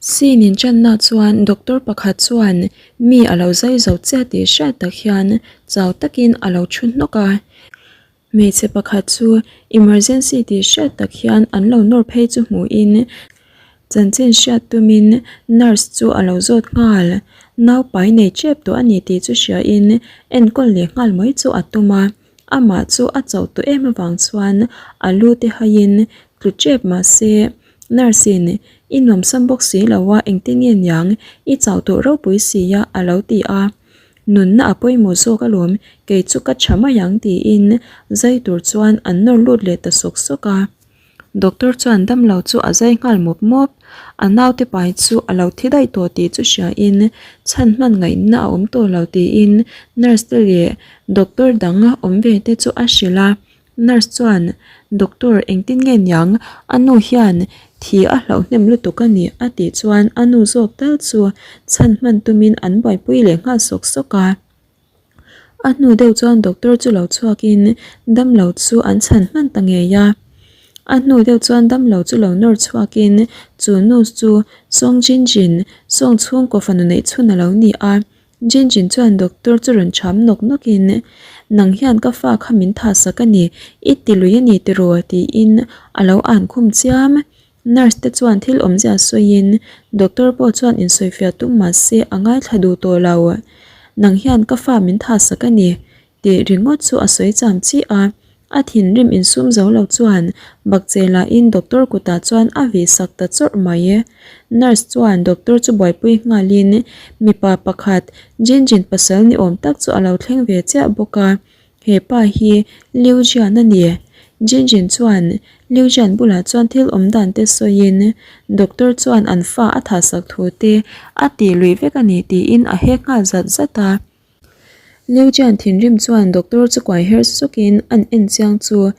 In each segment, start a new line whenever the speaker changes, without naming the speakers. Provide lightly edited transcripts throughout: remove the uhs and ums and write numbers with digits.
Scene in channa chuan doctor pakhat chuan mi a lo zai zo chiah tih hriat tak hian chau takin a lo thu hnawk a. Hmeichhe pakhat chu emergency tih hriat tak hian an lo nawr phei chu hmuhin chanchin hriat tumin nurse chu a lo zawt nghal. Naupai nei tep tawh a ni tih chu hriain enkawl leh nghal mai chu a tum a. Amah chu a chauh tawh em avang chuan a lu te haiin tlu tep mahse nurse in i nuamsam bawk si lo a engtin nge niang i chauh tawh ropui si a a lo ti a. Nunna a pawimawh zawk alawm kei chu ka tha mai ang tiin zai tur chuan an nawr lut leh ta sawk sawk a. Doctor chuan damlo chu a zai nghal mawp mawp. A naute pai chu a lo thi daih tawh tih chu hriain chhan hman ngaihna a awm tawh lo tiin nurse te leh doctor dang awm ve te chu a hrilh a. Nurse chuan Doctor engtin nge niang a nu hian thi a hlauh hnem lutuk a ni a tih chuan a nu zawk tal chu chhan hman tumin an buaipui leh nghal sawk sawk a. A hnu deuh chuan doctor chu lo chhuakin damlo chu an chhan hman ta ngei a. A hnu deuh chuan damlo chu lo nawr chhuakin chu nu chu Song Jin Jin, Song chhungkaw fanu neih chhun a lo ni a. Jin Jin chuan doctor chu rawn cham nawk nawkin, Nang hian ka fa kha min tha sak a ni, i ti lui a ni tiraw? tiin a lo an khum chiam. Nurse te chuan thil awmzia sawiin doctor pawh chuan insawifiah tum mah se a ngaithla duh tawh lo. Nang hian ka fa min tha sak a ni tih ringawt chu a sawi cham chi a. A thinrim insum zo lo chuan bakcheh lahin doctor kutah chuan a vih sak ta chawrh mai. Nurse chuan doctor chu buaipui nghalin mipa pakhat Jinjin pasal ni awm tak chu a lo thleng ve chiah bawk a. He pa hi Liu Jian a ni. Jinjin chuan Liu Jian bulah chuan thil awm dan te sawiin doctor chuan an fa a thahsak thu te a tih luih vek a ni tiin a hek nghal zat zat a. Liu Jian thinrim chuan doctor chu kuai her sukin an en chiang chu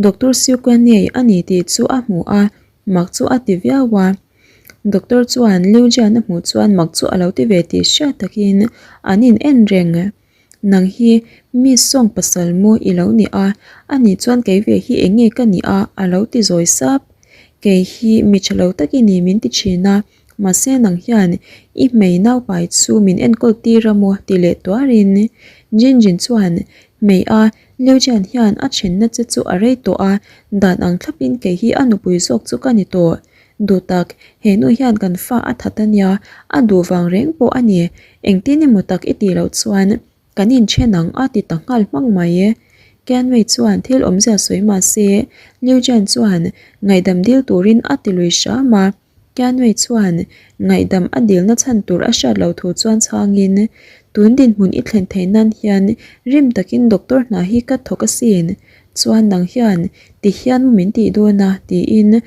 doctor Siu Kuanei a ni tih chu a hmu a, mak chu a ti viau a. Doctor chuan Liu Jian a hmuh chuan mak chu a lo ti ve tih hriat takin an in en reng. Nang hi mi sawng pasal maw i lo ni a, a nih chuan kei ve hi eng nge ka nih a a lo ti zawi sap. Kei hi mi tha lo tak i ni min ti thin a, mahse nang hian i hmei naupai chu min enkawl tir a maw ti leh tuarin Jinjin chuan hmei a Liujian hian a thenna che chu a rei tawh a, dan ang thlapin kei hi a nupui zawk chu ka ni tawh. Duh tak, he nu hian kan fa a that a nia, a duh vang reng pawh a ni. Engtin emaw tak i tih loh chuan kan inthen ang a ti ta nghal hmang mai. Kenway chuan thil awmzia sawi mah se, Liu Jian chuan ngaihdam dil turin a ti lui hram a. Kenway chuan ngaihdam a dilna chhan tur a hriat loh thu chuan chhangin, Tun dinhmun i thlen theih nan hian rim takin doctor hna hi ka thawk asin. Chuan nang hian ti hian maw min tih dawn a? tiin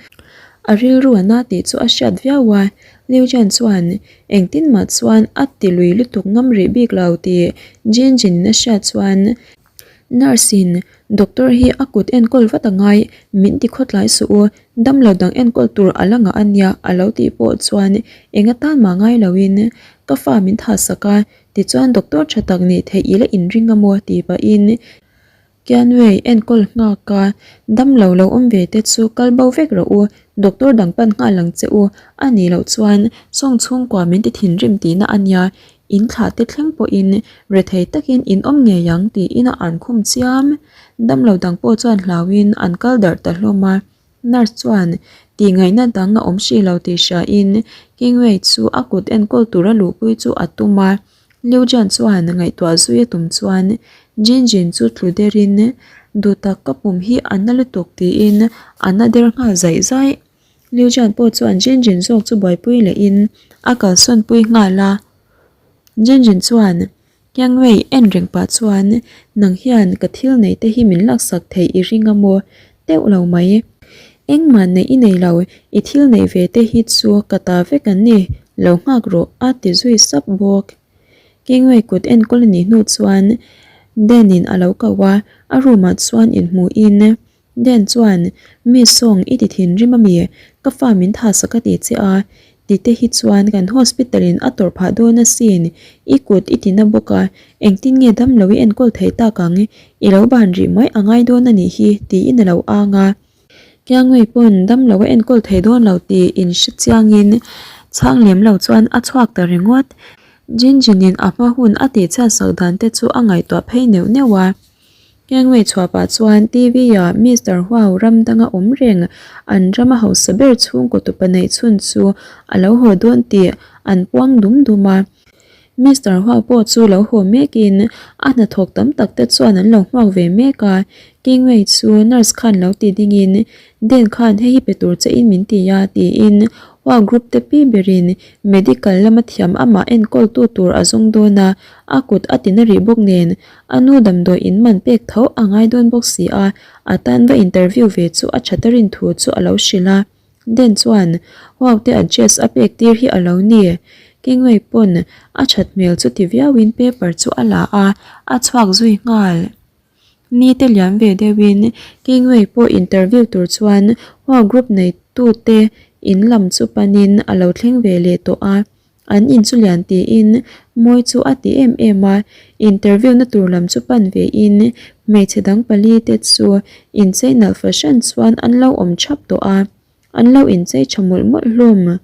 a rilru a na tih chu a hriat viau a. Liu Jian chuan engtin mah chuan a ti lui lutuk ngam rih bik lo tih Jin Jin in a hriat chuan nurse in doctor hi a kut enkawl vat a ngai min ti khawtlai suh u damlo dang enkawl tur a la ngah a nia a lo tih pawh chuan eng atan mah ngai loin ka fa min thah sak a tichuan doctor tha tak nih theih i la inring a maw tih pahin Kianwei enkawl nghak a, damlo lo awm ve te chu kal bo vek rawh u, doctor dang pan nghal ang che u, a nih loh chuan sawng chhungkua min ti thinrim tihna a nia, in thlah te thleng pawhin rethei takin in awm ngei ang tiin a an khum chiam. Damlo dang pawh chuan hlauhin an kal darh ta hlawm a, nurse chuan tihngaihna dang a awm hrih lo tih hriain Kingwei chu a kut enkawl tura luhpui chu a tum a. Liu Jian chuan ngaihtuah zui a tum chuan Jin Jin chu tlu derin duh tak ka pum hi a na lutuk tiin a na der nghal zaih zaih. Liu Jian pawh chuan Jin Jin zawk chu buaipui lehin a kalsawn pui nghal a. Jin Jin chuan Yang Wei en reng pah chuan nang hian ka thil neih te hi min laksak theih i ring a maw? Teuh lo mai. Engmah neih i nei lo, i thil neih ve te hi chu ka ta vek an ni, lo nghak rawh a ti zui sap bawk. Kengwei kut enkawl a nih hnu chuan Dan in a lo ko a, a room ah chuan inhmuhin Dan chuan Mi sawng i ti thinrim a mi, ka fa min tha sak a ti che a, Ti te hi chuan kan hospital in a tawrh phah dawn asin, i kut i ti na bawk a, engtin nge damlo i enkawl thei tak ang, i lo ban rih mai a ngai dawn a nih hi tiin a lo ang a. Kiangwei pawn damlo a enkawl thei dawn lo tih in hre chiangin Chhang lem lo chuan a chhuak ta ringawt. Jinjin-in a hma hun a tihchhiat sak dan te chu a ngaihtuah phei neuh neuh a. Gangway chhuah pah chuan TV-ah Mister Huau ram danga awm reng an rama hausa ber chhungkaw tupa neih chhun chu a lo haw dawn tih an puang dum dum a. Mister Huau pawh chu lo haw mekin a hnathawk tam tak te chuan an lo hmuak ve mek a. Gangway chu nurse khan lo ti dingin Den khan hei hi pe tur che in min ti a tiin Huau group te pi berin medical lama thiam amah enkawltu tur a zawng dawn a, a kut a tina rih bawk nen A nu damdawi in man pek tho a ngai dawn bawk si a, a tan va interview ve chu a that a rin thu chu a lo hrilh a. Den chuan Huau te address a pek tir hi a lo ni. Kingwei pawn a that hmel chu ti viau in paper chu a la a, a chhuak zui nghal. Ni te liam ve deuh in Kingwei pawh interview tur chuan Huau group nei tu te in lam chu pan in a lo thleng ve leh tawh a. An in chu lian tiin mawi chu a ti em em a, interview na tur lam chu pan ve in hmeichhe dang pali te chu inchei nalh fahran chuan an lo awm thap tawh a, an lo inchei tha mawlh mawlh hlawm.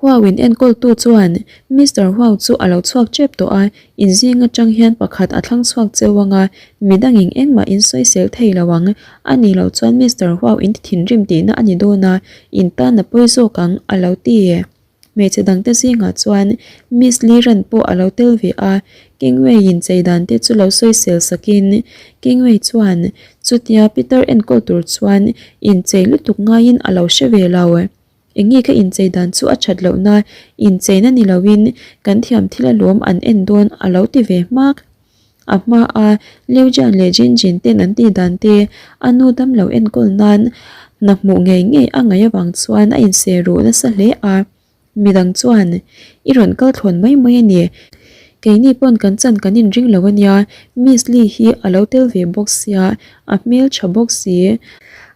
Huau in enkawl tu chuan Mister Huau chu a lo chhuak tep tawh a, inzing atang hian pakhat a thlang chhuak cheu ang a, midang eng engmah in sawisel thei lo ang, a nih loh chuan Mister Huau in ti thinrim tihna a ni dawn a, in tan a pawi zawk ang a lo ti. Hmeichhe dangte zingah chuan Miss Lee Ran pawh a lo tel ve a, Kingwei-in chei dan te chu lo sawisel sakin Kingwei chuan chutia Peter enkawl tur chuan inchei lutuk ngaiin a lo hre ve lo. Enge ka inchei dan chu a that lohna, incheina ni loin kan thiam thil alawm an en dawn a lo ti ve hmak. A hma a Liu Jian leh Jin Jin ten an tih dan te a nu damlo enkawl nan hna hmuh ngei ngei a ngaih avang chuan a inseh ruh nasa hle a. Midang chuan, I rawn kal thlawn mai mai a ni. Keini pawn kan chan kan inring lo a nia, Miss Li hi a lo tel ve bawk sia, a hmel tha bawk si.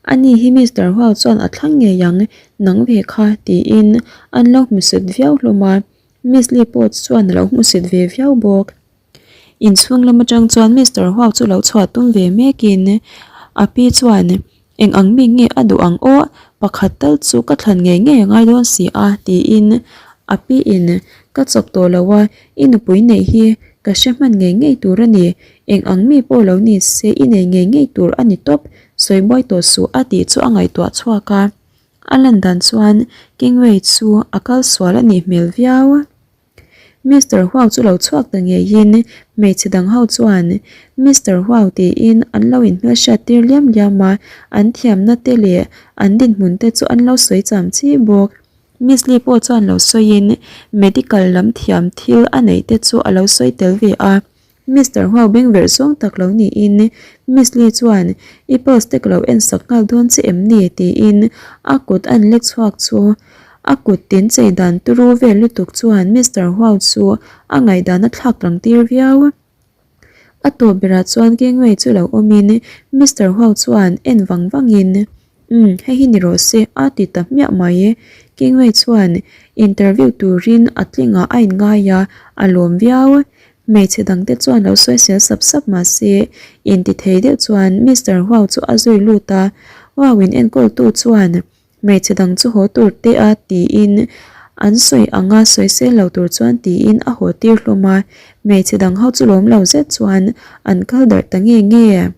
Ani hi Mister Huau chuan a thlang ngei ang, nang ve kha, tiin an lo hmusit viau hlawm a. Miss Li pawh chuan a lo hmusit ve viau bawk. Inchhung lam atang chuan Mister Huau chu lo chhuah tum ve mekin a pi chuan eng ang mi nge a duh ang aw pakhat tal chu ka thlan ngei ngei a ngai dawn si a tiin a pi in ka chawk tawh lo a i nupui neih hi ka hre hman ngei ngei tur a ni eng ang mi pawh lo ni se i nei ngei ngei tur a ni tawp sawi buai tawh suh a tih chu a ngaihtuah chhuak a a lan dan chuan Kingwei chu a kal sual a nih hmel viau. Mister Huau chu lo chhuak ta ngeiin hmeichhe dang ho chuan Mister Huau tiin an lo inhmelhriat tir liam liam a, an thiamna te leh an dinhmun te chu an lo sawi cham chi bawk. Miss Lee pawh chuan lo sawiin medical lam thiam thil a neih te chu a lo sawi tel ve a. Mister Huau beng verh zawng tak lo niin Miss Lee chuan i pulse te ka lo en sak nghal dawn che em ni? tiin a kut a an lek chhuak chu a kut tin chei dan turu vel lutuk chuan Mister Huau chu a ngaihdan a thlak lang tir viau. A tawp berah chuan gangway chu lo awmin Mister Huau chuan en vang vangin Umm, hei hi ni rawh se a ti ta hmiah mai. Kingwei chuan interview turin a tlingah a inngai a, a lawm viau. Hmeichhe dangte chuan lo sawisel sap sap mah se, intithei deuh chuan Mister Huau chu a zui lut a. Huau in enkawltu chuan hmeichhe dang chu haw tur te a tiin an sawi anga sawisel lo tur chuan tiin a haw tir hlawm a. Hmeichhe dang ho chu lawm lo zet chuan an kal darh ta nge nge.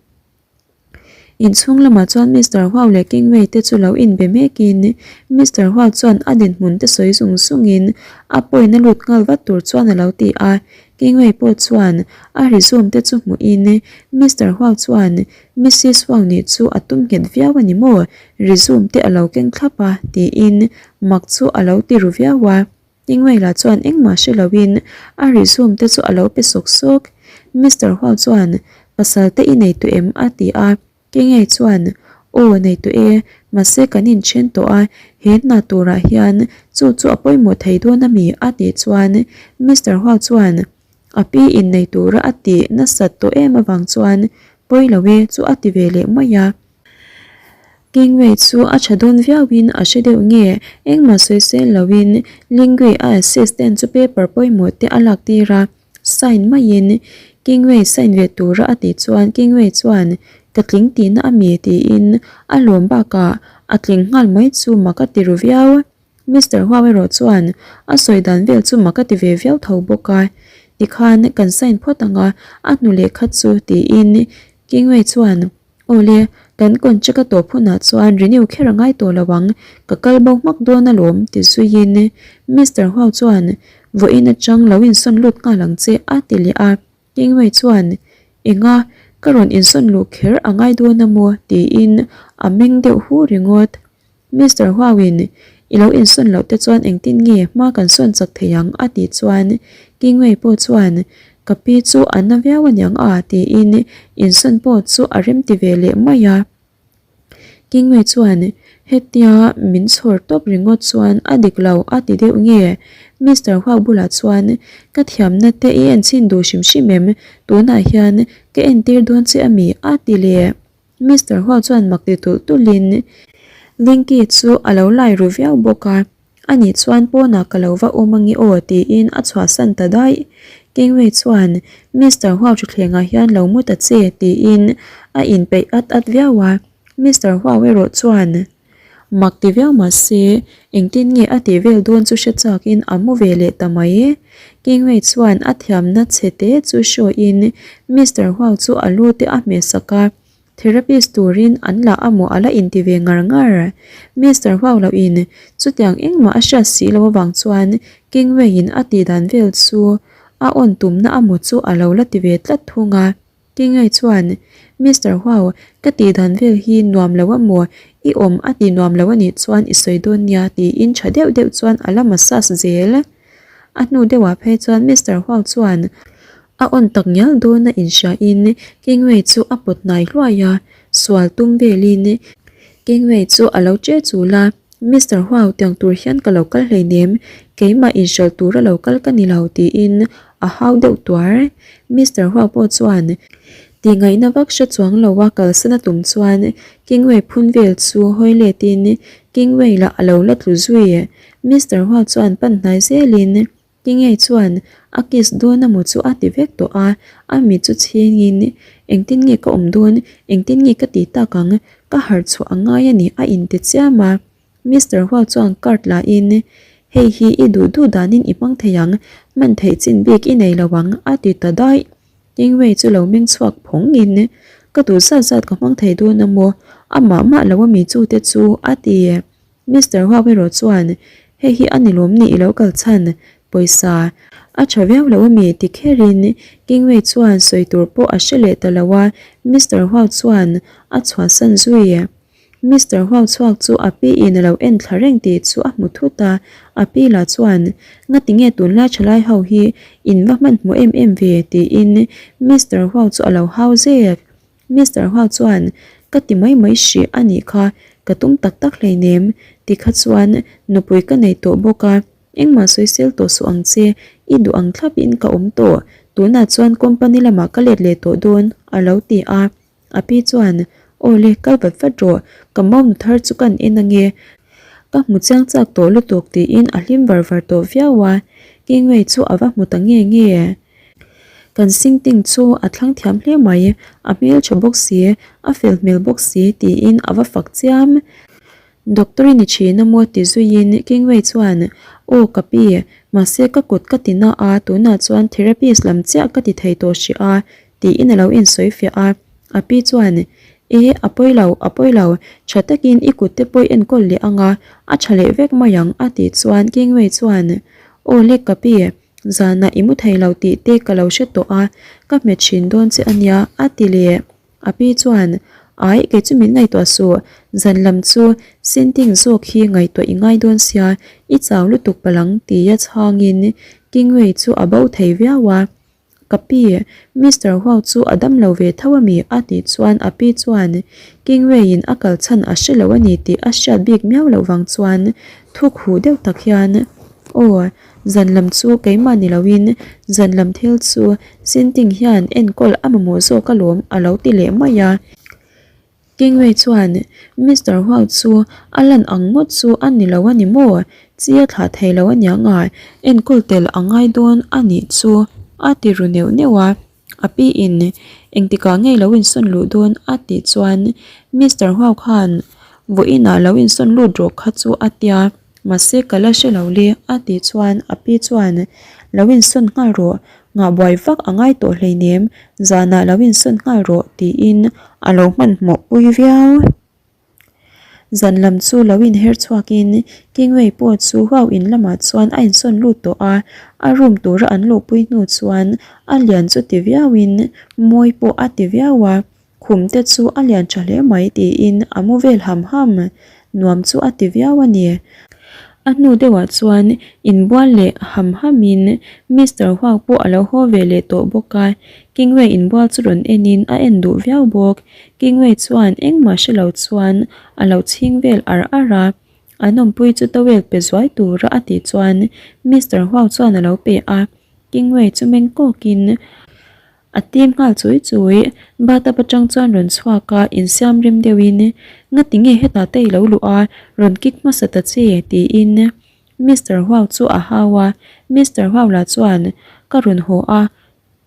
Inchhung lamah chuan Mister Huau leh Kingwei te chu lo inbe mekin Mister Huau chuan a dinhmun te sawi zung zungin a pawina lut nghal vat tur chuan a lo ti a. Kingwei pawh chuan a resume te chu hmuhin Mister Huau chuan Missis Huau nih chu a tum nghet viau a ni maw? Resume te a lo keng thlap a tiin mak chu a lo ti ru viau a. Tingwela chuan engmah hre loin a resume te chu a lo pe sawk sawk. Mister Huau chuan, Pasal te i nei tawh em? a ti a. Kengei chuan, Aw, nei tawh e. Mahse kan inthen tawh a, he hna turah hian chu chu a pawimawh thei dawn a mi? a tih chuan Mister Huau chuan, A pi innei tura a tih nasat tawh em avang chuan pawi lo e chu a ti ve leh mai a. Kingwei chu a tha dawn viauin a hre deuh nge engmah sawi sel loin Lingui a assistant chu paper pawimawh te a lak tir a, sign maiin Kingwei sign ve tura a tih chuan Kingwei chuan ka tling tihna a mi tiin a lawm bakah a tling nghal mai chu mak a ti ru viau. Mister Huau erawh chuan a sawi dan vel chu mak a ti ve viau tho bawk a, tikhan kan sign phawt ang a, a hnu leh kha chu tiin Kingwei chuan Awle, kan contract a tawp hunah chuan renew kher a ngai tawh lo ang, ka kal bo hmak dawn alawm ti zuiin Mister Huau chuan vawiin atang lo insawn lut nghal ang che a ti leh a. Kingwei chuan Enga, ka rawn insawn luh kher a ngai dawn a maw? tiin a meng deuh hu ringawt. Mister Huauin, I lo insawn loh te chuan engtin nge hma kan sawn chak thei ang? a tih chuan Kingwei pawh chuan, Ka pi chu a na viau aniang a tiin insawn pawh chu a remti ve leh mai a. Kingwei chuan, Hetia min chhawr tawp ringawt chuan a dik lo a ti deuh nge? Mister Huau bulah chuan, Ka thiamna te i enchhin duh hrim hrim em? Tunah hian ka entir dawn che a mi? a ti leh. Mister Hua chuan mak ti tulh tulhin Linky chu a lo lai ru viau bawk a, ani chuan pawnah ka lo va awm ange aw tiin a chhuahsan ta daih. Kingwei chuan Mister Hua thutthlengah hian lo mu ta che tiin a inpeih at at viau a, Mister Hua erawh chuan mak ti viau mah se engtin nge a tih vel dawn chu hre chakin a mu ve leh ta mai. Kingwei chuan a thiamna chhe te chu hruaiin Mister Huau chu a lu te a hmeh sak a, therapist turin an la a maw a la inti ve ngar ngar. Mister Huau lohin chutiang engmah a hriat si loh avang chuan Kingwei-in a tih dan vel chu a awn tumna a maw chu a lo la ti ve tlat thung a. Kingwei chuan, Mister Huau, ka tih dan vel hi nuam lo a maw? I awm a ti nuam lo a nih chuan i sawi dawn nia tiin tha deuh deuh chuan a la massage zel. A hnu deuhah phei chuan Mister Huau chuan a awn tak ngial dawn a inhriain Kingwei chu a pawt hnai hluai a, sual tum velin Kingwei chu a lo che chul a. Mister Huau, tiang tur hian ka lo kal hleinem, keimah inhralh tura lo kal ka ni lo tiin a hau deuh tuar. Mister Huau pawh chuan tihngaihna vak hre chuang lo a kalsan a tum chuan Kingwei phun vel chu hawi letin Kingwei lah a lo la tlu zui. Mister Huau chuan pan hnai zelin Kingwei chuan a kiss dawn a maw chu a ti vek tawh a, a mit chu chhingin engtin nge ka awm dawn, engtin nge ka ti tak ang, ka harh chhuah a ngai a ni a inti chiam a. Mister Hua chuan card la in, Hei hi i duh duh danin i hmang thei ang, hman theih chin bik i nei lo ang a ti ta daih. Kingwei chu lo meng chhuak phawng in, Ka duh zat zat ka hmang thei dawn a maw, amah mah lo a mi chu te chu a ti. Mister Hua erawh chuan, Hei hi a ni lawm ni i lo kal chhan, pawisa a tha viau lo a mi ti kherin Kingwei chuan sawi tur pawh a hre leh ta lo a, Mister Hua chuan a chhuahsan zui. Mister Huau chhuak chu a pi in a lo en thla reng tih chu a hmu thut a, a pi lah chuan, Ngati nge tunlai thalai ho hi in va hmanhmawh em em ve? tiin Mister Huau chu a lo hau zek. Mister Huau chuan, Ka ti mai mai hrih a nih kha, ka tum tak tak hleinem, tikha chuan nupui ka nei tawh bawk a, engmah sawisel tawh suh ang che, i duh ang thlapin ka awm tawh, tunah chuan company lamah ka let leh tawh dawn, a lo ti a. A pi chuan, Aw le, kal vat vat rawh, ka mawmnu thar chu kan en ange, ka hmu chiang chak tawh lutuk tiin a hlim var var tawh viau a, Kingwei chu a va hmu ta nge nge. Kan Singting chu a thlang thiam hle mai, a hmeltha bawk si, a fel hmel bawk si tiin a va fak chiam. Doctor i ni thin a maw ti zuiin Kingwei chuan, Aw ka pi, mahse ka kut ka ti na a, tunah chuan therapist lam chiah ka ti thei tawh hrih a, tiin a lo insawi fiah a. A pi chuan, E, a pawi lo, a pawi lo, tha takin i kut te pawh i enkawl leh ang a, a tha leh vek mai ang a tih chuan Kingwei chuan, Aw le ka pi, zanah i mu thei lo tih te ka lo hre tawh a, ka hmet thin dawn che a nia a ti leh. A pi chuan, Ai, kei chu min ngaihtuah suh, zan lam chu Sinting zawk hi ngaihtuah i ngai dawn sia, i chau lutuk palang tia chhangin Kingwei chu a bo thei viau a. Ka pi, Mister Huau chu a dam lo ve tho a mi? a tih chuan a pi chuan Kingwei-in a kal chhan a hre lo a ni tih a hriat bik miau loh vang chuan thuk huh deuh tak hian, Aw, zan lam chu keimah ni loin zan lam thil chu Sinting hian enkawl a mamawh zawk alawm a lo ti leh mai a. Kingwei chuan Mister Huau chu a lan ang ngawt chu a ni lo a ni maw? Chi a thlah thei lo aniang a, enkawl tel a ngai dawn a nih chu a ti ru neuh neuh a. A pi in engtikah nge lo insawn luh dawn a tih chuan Mister Huau khan vawiinah lo insawn lut rawh kha chu a tia. mahse ka la hre lo le a tih chuan a pi chuan lo insawn nghal rawh, nghah buai vak a ngai tawh hleinem, zanah lo insawn nghal rawh tiin a lo hmanhmawh pui viau. Zan lam chu lo inher chhuakin Kingway pawh chu huau in lamah chuan a insawn lut tawh a, a room tura an luhpui hnu chuan a lian chu ti viauin mawi pawh a ti viau a. Khum te chu a lian tha hle mai tiin a mu vel ham ham. Nuam chu a ti viau a ni. A hnu deuhah chuan inbual leh ham hamin Mister Huang pawh a lo haw ve leh tawh bawk a. Kingway inbual chu rawn enin a en duh viau bawk. Kingway chuan engmah hre lo chuan a lo chhing vel ar ar a. An awmpui chu towel pe zuai tura a tih chuan Mister Huang chuan a lo pe a. Kingway chu meng kawkin A tim nghal chui chui, bathtub atang chuan rawn chhuak a, insiam rem deuhin, Ngati nge hetah te i lo luh a, rawn kick hmasa ta che, tiin Mister Huau chu a hau a. Mister Huau lah chuan, Ka rawn haw a,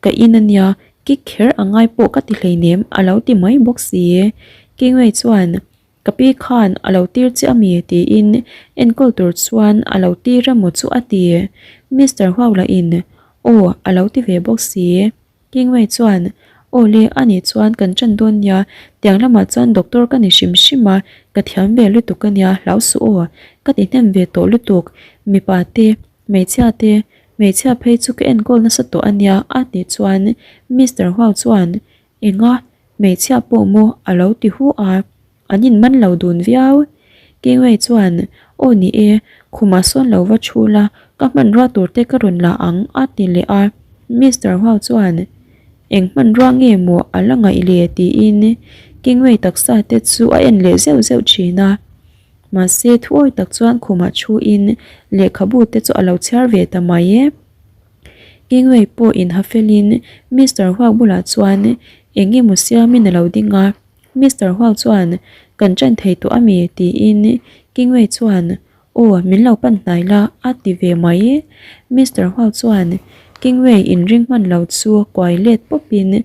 ka in a nia, kick kher a ngai pawh ka ti hleinem, a lo ti mai bawk si. Kingwei chuan, Ka pi khan a lo tir che a mi? tiin enkawl tur chuan a lo tir emaw chu a ti. Mister Huau lahin, Aw, a lo ti ve bawk si. Kingwei chuan, Aw le, a nih chuan kan ṭan dawn nia, tiang lamah chuan doctor ka ni hrim hrim a, ka thiam ve lutuk a nia, hlau suh aw, ka ti hnem ve tawh lutuk, mipa te, hmeichhia te, hmeichhia phei chu ka enkawl nasa tawh a nia, a tih chuan Mister Huau chuan, Enga, hmeichhia pawh maw a lo ti hu a, an in man lo dun viau. Kingwei chuan, Aw ni e, khumah sawn lo va thu la, ka hmanrua tur te ka rawn la ang a ti leh a. Mister Huau chuan, Eng hmanrua nge maw a la ngaih le tiin Kingwei taksa te chu a en leh zeuh zeuh thin a. Mahse thuawi tak chuan khumah thuin lehkhabu te chu a lo chhiar ve ta mai e. Kingwei pawh inha felin Mister Huak bulah chuan eng emaw siamin a lo ding a, Mister Huak chuan Kan ṭan thei tawh a mi? tiin Kingwei chuan Aw, min lo pan hnai la a ti ve mai. Mister Huak chuan Kingwei inring hman lo chu kuai let pawpin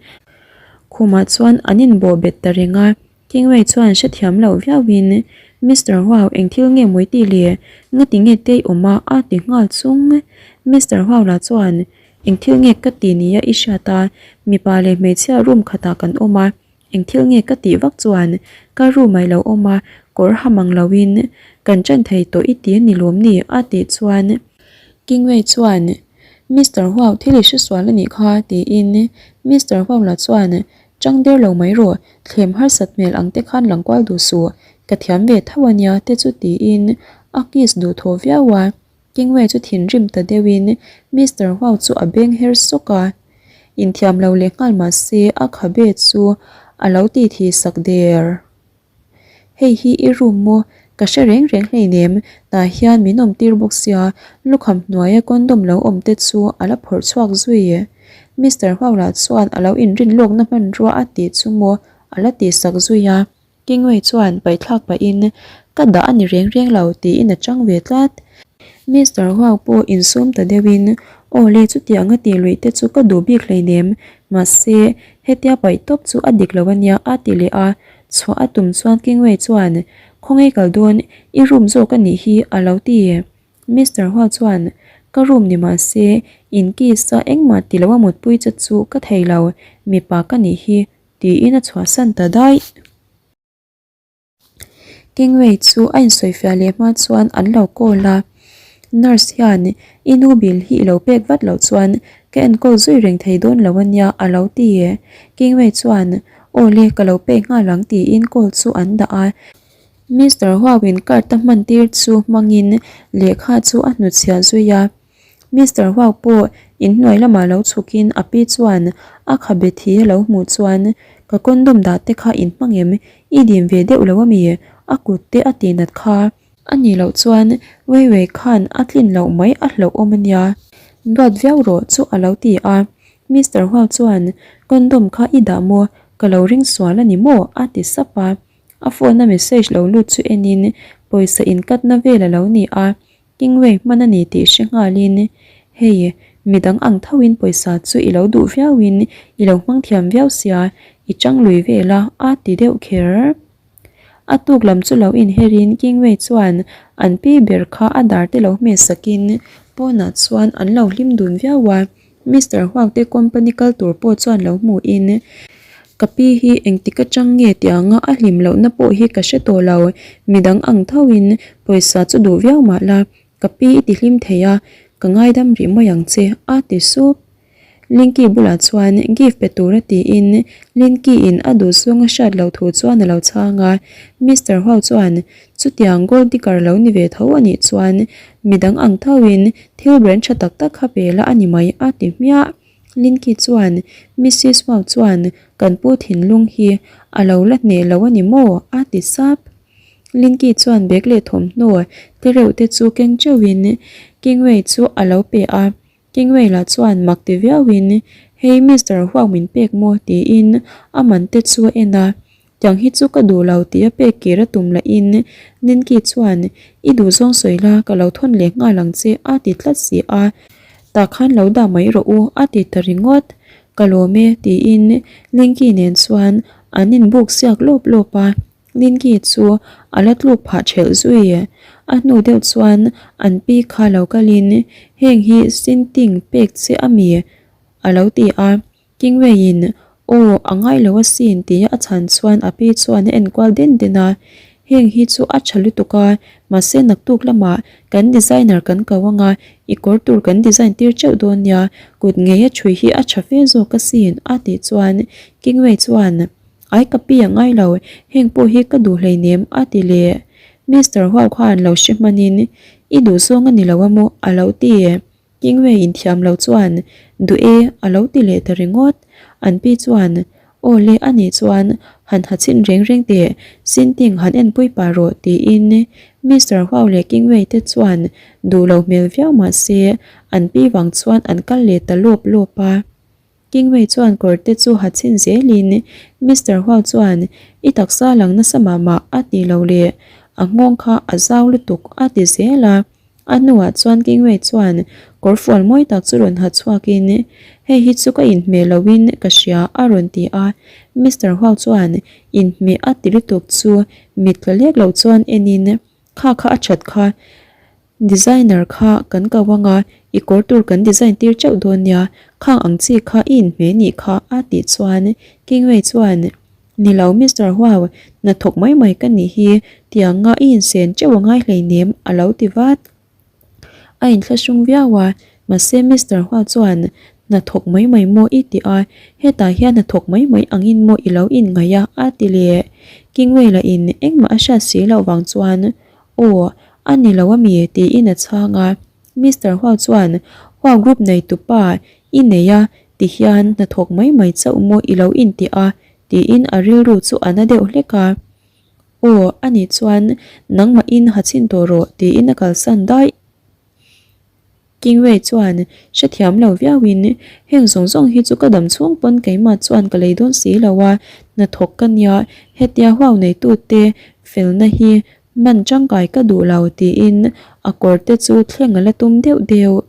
khumah chuan an inbawh bet ta reng a. Kingwei chuan hrethiam loh viauin, Mister Huau, eng thil nge mawi tih le? Ngati nge te i awm a? a ti nghal chung. Mister Huau lah chuan, Eng thil nge ka ti nia i hriat a? Mipa leh hmeichhia room khatah kan awm a, eng thil nge ka tih vak chuan ka room ah i lo awm a, kawr ha mang loin kan ṭan thei tawh i ti a ni lawm ni? a tih chuan Kingwei chuan, Mister Huau, thil i hresual a nih kha, tiin Mister Huau lah chuan, Chang der lo mai rawh, thlem harsat hmel ang te khan lang kual duh suh, ka thiam ve tho a nia te chu tiin a kiss duh thaw viau a. Kingwei chu thinrim ta deuhin Mister Huau chu a beng her sawk a, inthiam lo leh nghal mah se a khabe chu a lo ti thi sak der. Hei hi i room maw? Ka hre reng reng hleinem, tah hian min awm tir bawk sia, lukham hnuaia condom lo awm te chu a la phawrh chhuak zui. Mister Huaula chuan a lo inrin lawkna hmanrua a tih chu maw a la tih sak zui a. Kingwei chuan paihthlak pahin, Ka dah a ni reng reng lo tiin a chang ve tlat. Mister Huau pawh insum ta deuhin, Aw le chutiang a tih luih te chu ka duh bik hleinem, mahse hetia paih tawp chu a dik lo a nia a ti leh a. Chhuah a tum chuan Kingwei chuan, Khawngaih kal dawn, i room zawk a nih hi a lo ti. Mister Hua chuan, Ka room ni mah se, in kiss a engmah ti lo a mutpui che chu ka thei lo, mipa ka nih hi, tiin a chhuahsan ta daih. Kingwei chu a insawifiah leh hma chuan an lo call a, Nurse hian i nu bill hi i lo pek vat loh chuan ka enkawl zui reng thei dawn lo a nia a lo ti. Kingwei chuan aw le ka lo pek nghal ang tiin call chu an dah a. Mister Huawin card a hman tir chu hmangin lehkha chu a hnutchhiah zui a. Mister Huau pawh inhnuai lamah lo chhukin a pi chuan a khabe thi a lo hmuh chuan ka condom dah te kha in hmang em? I dim ve deuh lo ami? A kut te a tih nat kha. A nih loh chuan Wei Wei khan a tlin loh mai a hlauh awm ania. Duat viau rawh chu a lo ti a. Mister Huau chuan condom kha i dah maw? Ka lo ring sual a ni maw? a ti sap a. A phone a message lo lut chu enin pawisa inkatna vel a lo ni a. Kingway hman a ni tih hre nghalin, Hei, midang ang thoin pawisa chu i lo duh viauin i lo hmang thiam viau sia, i chang lui vel a, a ti deuh kher. A tuk lam chu lo inherin Kingway chuan an pi ber kha a dar te lo hmeh sakin pawnah chuan an lo hlim dun viau a. Mister Huang te company kal tur pawh chuan lo hmuhin ka pi hi engtik atang nge tianga a hlim lohna pawh hi ka hre tawh lo, midang ang thoin pawisa chu duh viau mah la, ka pi i ti hlim thei a, ka ngaidam rih mai ang che a ti sup. Linky bulah chuan gift pe tura tiin Linky in a duh zawng a hriat loh thu chuan a lo chhang a, Mister Huau chuan chutiang gold digger lo ni ve tho a nih chuan midang ang thoin thil brand tha tak tak kha pe la a ni mai a ti hmiah. Linky chuan Missus Huau chuan kan pu thinlung hi a lo la hneh lo a ni maw a ti sap. Linky chuan bag leh thawmhnaw te reuh te chu keng teuhin Kingway chu a lo pe a. Kingway-la chuan mak ti viauin, Hei Mister Huang min pek maw? tiin a man te chu a en a. Tiang hi chu ka duh lo tia pek kir a tum lahin Ninki chuan, I duh zawng sawi la, ka lo thawn leh nghal ang che a ti tlat si a. Tah khan lo dah mai rawh u a ti ta ringawt. Ka lawm e tiin Ninki nen chuan an inbuk siak lawp lawp a. Ninki chu a la tluk phah ṭhelh zui. A hnu deuh chuan an pi kha lo kalin, Heng hi Sinting pek che a mi? a lo ti a. Kingway-in, Aw, a ngai lo asin tia a chhan chuan a pi chuan a enkual den den a. Heng hi chu a ṭha lutuk a, mahse naktuk lamah kan designer kan ko anga i kawr tur kan design tir ṭeuh dawn nia, kut ngeia ṭhui hi a ṭha fe zawk asin a tih chuan Kingway chuan, Ai ka pi a ngai lo, heng pawh hi ka duh hleinem a ti leh. Mister Huau khan lo hre hmanin i duh zawng a ni lo a maw a lo ti. Kingway inthiam lo chuan duh e a lo ti leh ta ringawt. An pi chuan aw le a nih chuan han ha chhin reng reng teh, Sinting han enpui pah rawh tiin Mister Huau leh Kingway te chuan duh lo hmel viau mah se an pi vang chuan an kal leh ta lawp lawp a. Kingway chuan kawr te chu ha chhin zelin Mister Huau chuan i taksa lang nasa mah mah a ti lo leh a nghawng kha a zau lutuk a ti zel a. A hnuah chuan Kingway chuan kawr fual mawi tak chu rawn ha chhuakin hei hi chu ka inhmeh loin ka hria a rawn ti a. Mister Huau chuan inhmeh a ti lutuk chu mit tla lek lo chuan enin kha kha a that kha Designer kha kan ko anga i kawr tur kan design tir teuh dawn nia, khang ang chi kha i inhmeh nih kha a tih chuan Kingway chuan Ni lo Mister Huau, hnathawk mai mai ka nih hi, tianga i insen teuh a ngai hleinem a lo ti vat. A inthlahrung viau a, mahse Mister Huau chuan Hnathawk mai mai maw i ti a, hetah hian hnathawk mai mai angin maw i lo inngaih a a ti leh. Kingway lah in engmah a hriat si loh vang chuan Aw, a ni lo a mi? tiin a chhang a. Mister Huau chuan, Huau group nei tupa i nei a ti hian hnathawk mai mai chauh maw i lo intih a? tiin a rilru chu a na deuh hlek a. Aw, a nih chuan nangmahin ha chhin tawh rawh tiin a kalsan daih. Kingway chuan hrethiam lo viauin, Heng zawng zawng hi chu ka dam chhung pawn keimah chuan ka lei dawn si lo a, hnathawk ka nia, hetia huau neitute felna hi hman tangkai ka duh lo tiin a kawr te chu thleng a la tum deuh deuh.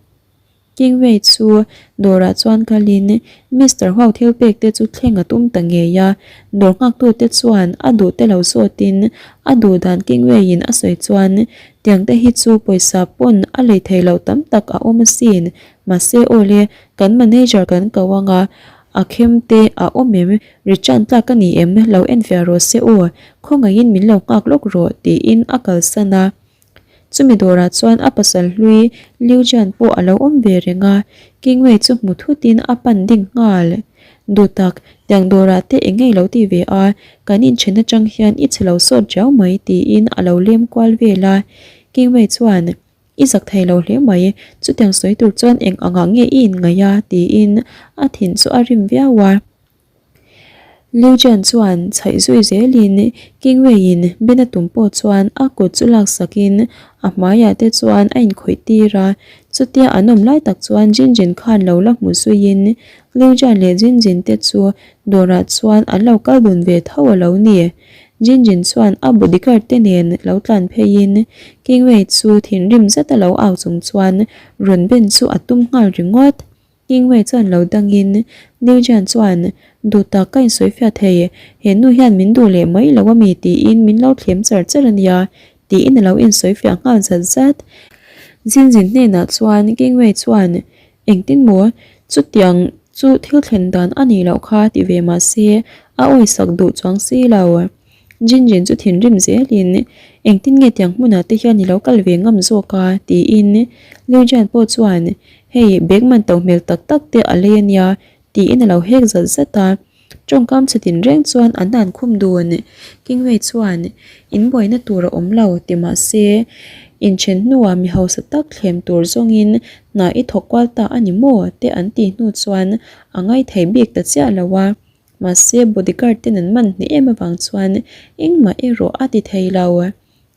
Kingway chu dawrah chuan kalin Mister Huau thil pek te chu thleng a tum ta ngei a, dawr nghaktute chuan a duh te lo zawtin a duh dan Kingway-in a sawi chuan Tiang te hi chu pawisa pawn a lei thei loh tam tak a awm asin. Mahse aw le, kan manager kan ko anga, a khem te a awm em, return tlak a ni em, lo enfiah rawh se aw, khawngaihin min lo nghak lawk rawh tiin a kalsan a. Chumi dawrah chuan a pasal hlui Liu Jian pawh a lo awm ve reng a, Kingwei chu hmu thutin a pan ding nghal. Duh tak, tiang dawrah te eng ngei lo ti ve a, kan inchhen atang hian i chhe lo sawt riau mai tiin a lo lem kual vel a. Kingwei chuan, I zak thei lo hle mai, chutiang sawi tur chuan eng angah nge i inngaih a? tiin a thin chu a rim viau a. Liu Jian chuan chhaih zui zelin Kingwei-in Ben a tum pawh chuan a kut chu laksakin a hmaiah te chuan a inkhawih tir a. Chutia an awm lai tak chuan Jin Jin khan lo la hmu zuiin Liu Jian leh Jin Jin te chu dawrah chuan an lo kal dun ve tho a lo ni. Jin Jin chuan a bodyguard te nen lo tlan pheiin Kingwei chu thinrim zeta lo au chung chuan rawn ben chu a tum nghal ringawt. Kingwei chuan lo dangin Liu Jian chuan, Duh tak ka insawi fiah thei, he nu hian min duh leh mai lo ami tiin min lo thlem char char a nia, tiin a lo insawi fiah nghal zat zat. Zinzin hnenah chuan Kingwei chuan, Engtin maw? Chutiang chu thil thlen dan a nih loh kha ti ve mah se a awisak duh chuang si lo. Jinjin chu thinrim zelin, Engtin nge tiang hmunah te hian i lo kal ve ngam zawk a? tiin Liu Jian pawh chuan, Hei, bag man to hmel tak tak te a lei a nia, tiin a lo hek zat zat a. Tawngkam chhe tin reng chuan an han khum dun. Kingwei chuan, In buaina tur a awm lo, ti mah se, inthen hnuah mi hausa tak thlem tur zawngin hna i thawk kual ta a ni maw? te an tih hnu chuan a ngaithei bik ta chiah lo a. Mahse, bodyguard ten an man hneh em avang chuan engmah erawh a ti thei lo.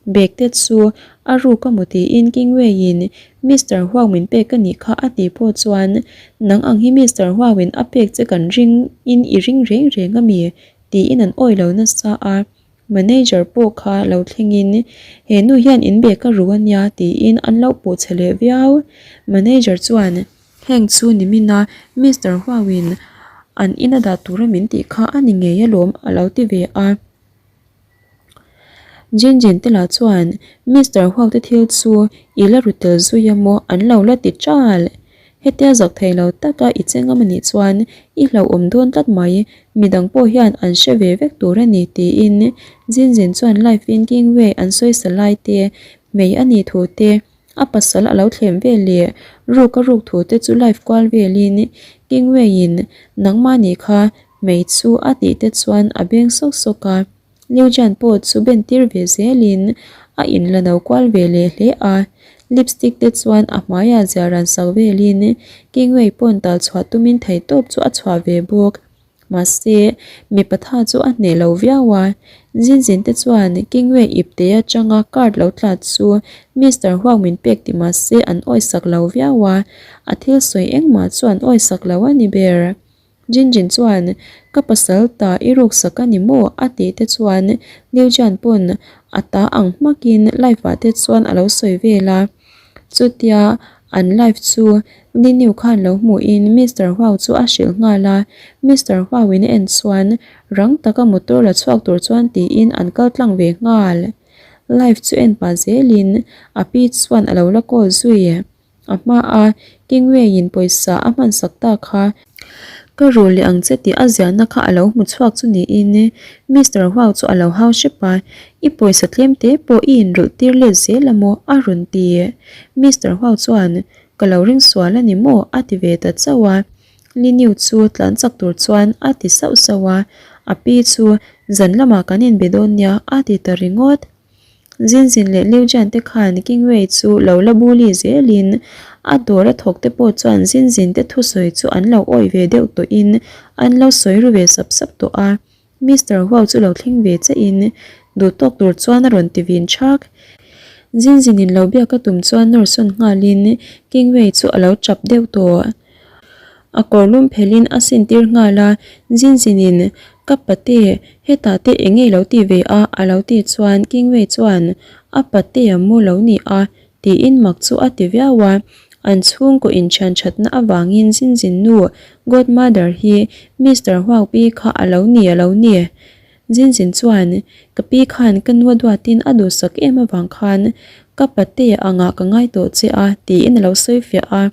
Bag te chu a ruk a maw tiin Kingway-in Mister Huang min pek a nih kha a tih pawh chuan nang ang hi Mister Huang-in a pek che kan ring in i ring reng reng a mi? tiin an awi lo nasa a. Manager pawh kha lo thlengin he nu hian in bag a ru a nia tiin an lo puh che leh viau. Manager chuan. Heng chu nimina Mister Huang-in an ina dah tura min tih kha a ni ngei alawm a lo ti ve a. Jinjin te lah chuan Mister Huang te thil chu i la ru tel zui a maw an lo la ti ṭal. Hetia zak thei lo taka i che ngam anih chuan i hlauhawm dawn tlat mai, midang pawh hian an hre ve vek tur a ni tiin Jinjin chuan live in Kingway an sawisa lai te, hmei a nih thu te, A pasal a lo thlem vel leh ruk a ruk thu te chu live kual velin Kingway-in nangmah nih kha hmei chu a tih te chuan a beng sawk sawk a. Liu Jian pawh chu ben tir ve zelin a inla no kual ve leh hle a. Lipstick te chuan a hmaiah ziah ran sak velin Kingway pawn tal chhuah tumin theihtawp chu a chhuah ve bawk. Mahse, mipa tha chu a hneh lo viau a. Zinzin te chuan Kingway ipte atanga card lo tla chu Mister Huang min pek ti mahse an awisak lo viau a, a thil sawi engmah chu an awisak lo a ni ber. Jinjin chuan, Ka pasal ta i ruksak a ni maw? a tih te chuan Liu Jian pawn a ta ang hmakin live ah te chuan a lo sawi vel a. Chutia an live chu Li Niu khan lo hmuhin Mister Huau chu a hrilh nghal a, Mister Huauin a en chuan rang taka motor la chhuak tur chuan tiin an kal tlang ve nghal. Live chu en pah zelin a pi chuan a lo la call zui. A hma a Kingway-in pawisa a hmansak ta kha. Ka ru leh ang che tih a ziahna kha a lo hmu chhuak chu niin Mister Huau chu a lo hau hrep a, I pawisa tlem te pawh i inrawlh tir let zel a maw? a rawn ti. Mister Huau chuan, Ka lo ring sual a ni maw? a ti ve ta chauh a. Li Niu chu tlan chak tur chuan a ti sauh sauh a, a pi chu zan lamah kan inbe dawn nia a ti ta ringawt. Zinzin leh Liu Jian te khan Kingwei chu lo la bully zelin a dawr a thawk te pawh chuan Zinzin te thusawi chu an lo awih ve deuh tawhin an lo sawi ru ve sap sap tawh a. Mister Huau chu lo thleng ve chiahin duh tawk tur chuan a rawn ti vin thak. Zinzinin lo biak a tum chuan nawr sawn nghalin Kingwei chu a lo tap deuh tawh. A kawr lum phelhin a sin tir nghal a, Zinzinin, Ka pate, hetah te eng nge lo ti ve a? a lo ti chuan Kingwei chuan, A pate a mu lo ni a, tiin mak chu a ti viau a. An chhungkaw inthian thatna avangin Zinzin nu, Godmother, hi Mister Huaupi kha a lo ni a lo ni. Zinzin chuan, Ka pi khan ka nu a duatin a duhsak em avang khan ka pate angah ka ngai tawh che a, tiin a lo sawi fiah a.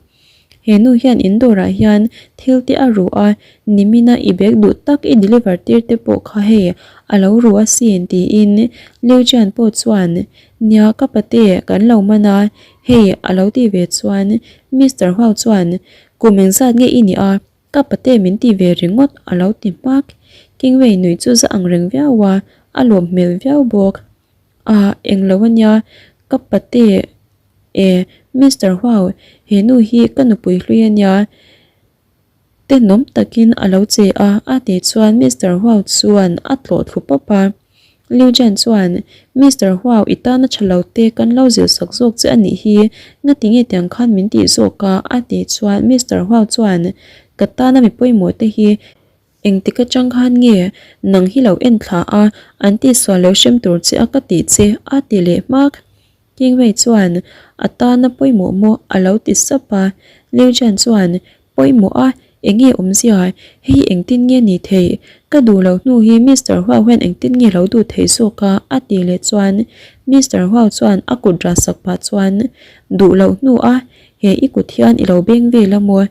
He nu hian in dawrah hian thil te a ru a, nimina i bag duh tak i deliver tir te pawh kha hei a lo ru asin tiin Liu Jian pawh chuan nia ka pate kan lo man a, hei a lo ti ve chuan Mister Huau chuan kum engzat nge i nih a, ka pate min ti ve ringawt a lo ti hmak. Kingwei nuih chu za ang reng viau a, a lawm hmel viau bawk. Ah englo ania ka pate E, Mister Huau, he nu hi ka nupui hlui a nia, tenawm takin a lo che a, a tih chuan Mister Huau chuan a tlawh thlu pawp a. Liu Jian chuan, Mister Huau, i tana tha lo te kan lo zilh sak zawk che a nih hi, ngati nge tiang khan min tih zawk a, a tih chuan Mister Huau chuan, Ka tana mi pawimawh te hi Engtik atang khan nge nang hi lo en thla a, an tihsual lo hrem tur che a ka tih che a ti leh hmak. Kingwei chuan a tana pawimawh maw a lo ti sap a, Liu Jian chuan Pawimawh a, enge awmzia? Hei hi engtin nge ni theih? Ka duh loh hnu hi Mister Huau hian engtin nge lo duh theih zawk a? a tih leh chuan Mister Huau chuan a kut rah sak pah chuan Duh loh hnu a, he i kut hian i lo beng vel a maw?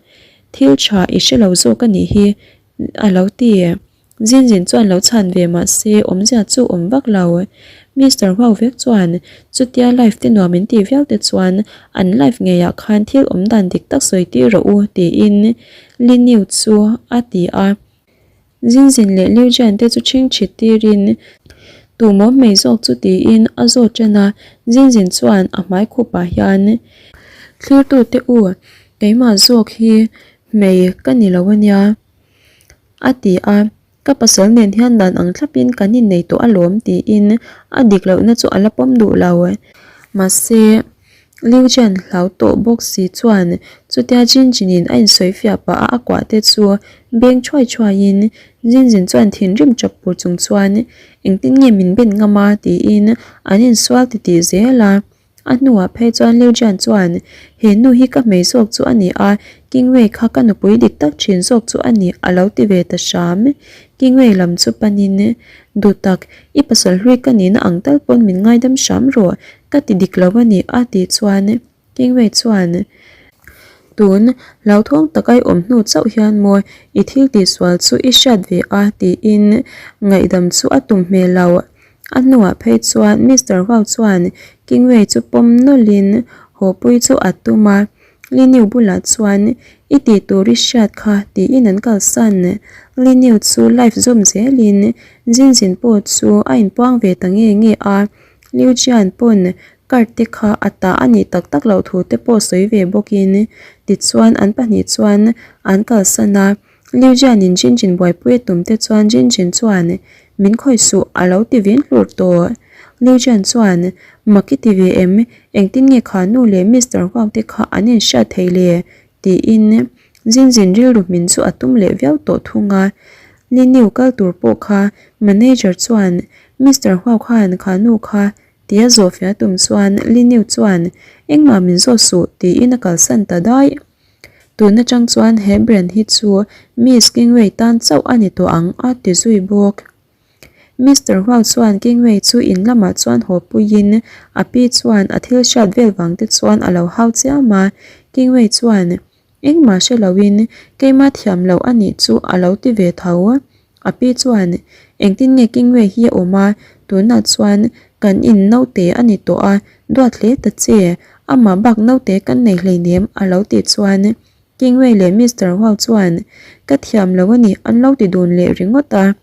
Thil tha i hre lo zawk a nih hi a lo ti. Zinzin chuan lo chhan ve mah se awmzia chu awm vak lo. Mister Huau vek chuan chutia life te nuam in tih viau te chuan an life ngeiah khan thil awm dan dik tak sawi tir rawh u tiin Li Niu chu a ti a. Zinzin leh Liu Jian te chu chhingchhit tirin Tumawm mai zawk chu tiin a zawt ṭan a, Zinzin chuan a hmai khupah hian Thlirtute u, keimah zawk hi hmei ka ni lo a nia. A ti a, Ka pasal nen hian dan ang thlapin kan innei tawh alawm tiin a dik lohna chu a la pawm duh lo. Mahse, Liu Jian hlau tawh bawk si chuan chutia Jin Jinin a insawi fiah pah a a kuah te chu beng thuai thuaiin Jin Jin chuan thinrim chap pur chung chuan engtin nge min ben ngam a tiin an insual titih zel a. A hnuah phei chuan Liu Jian chuan, He nu hi ka hmei zawk chu a ni a, Kingwei kha ka nupui dik tak thin zawk chu a ni, a lo ti ve ta hram. Kingwei lam chu panin, Duhtak, i pasal hlui ka nihna ang tal pawn min ngaidam hram rawh, ka ti dik lo a ni, a tih chuan Kingwei chuan, Tun, hlauthawng taka i awm hnu chauh hian maw i thil tihsual chu i hriat ve a, tiin ngaihdam chu a tum hmel lo. A hnuah phei chuan Mister Huau chuan Kingwei chu pawm nawlhin hawpui chu a tum a, Liniu bulah chuan I tih tur i hriat kha tiin an kalsan. Liniu chu live zawm zelin Jinjin pawh chu a inpuang ve ta nge nge a, Liu Jian pawn card te kha a ta a nih tak tak loh thu te pawh sawi ve bawkin tichuan an pahnih chuan an kalsan a. Liu Jianin Jinjin buaipui a tum te chuan Jinjin chuan, Min khawih suh, a lo ti vin hlur tawh. Liu Jian chuan, Mak i ti ve em? Engtin nge kha nu leh Mister Huang te kha an inhriat thei le? tiin Jinjin rilru hmin chu a tum leh viau tawh thung a. Li Niu kal tur pawh kha manager chuan, Mister Huang khan kha nu kha tia zawhfiah a tum chuan Li Niu chuan, Engmah min zawt suh, tiin a kalsan ta daih. Tun atang chuan he brand hi chu Miss Kingway tan chauh a ni tawh ang a ti zui bawk. Mister Huang chuan Kingway chu in lamah chuan haw puiin a pi chuan a thil hriat vel vang te chuan a lo hau chiam a, Kingway chuan engmah hre loin keimah thiam loh a nih chu a lo ti ve tho. A pi chuan, Engtin nge Kingway hi a awm a, tunah chuan kan in naute a ni tawh a, duat hle ta che, amah bak naute kan nei hleinem a lo tih chuan Kingway leh Mister Huau chuan, Ka thiam lo a ni an lo ti dun leh ringawt a.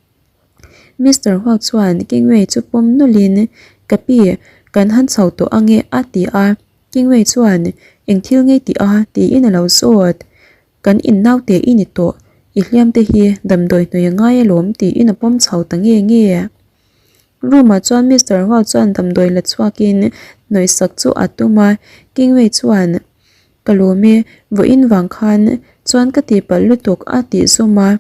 Mister Huau chuan Kingway chu pawm nawlhin, Ka pi, kan han chho tawh ange a ti a. Kingway chuan, Eng thil ngei tih a? tiin a lo zawt. Kan in naute i ni tawh, i hliam te hi damdawi hnawih a ngai alawm tiin a pawm chho ta nge nge. Room ah chuan Mister Hua chuan damdawi la chhuakin hnawih sak chu a tum a, Kingwei chuan Ka lawm e, vawiin vang khan chuan ka tihpalh lutuk a tih zawm a,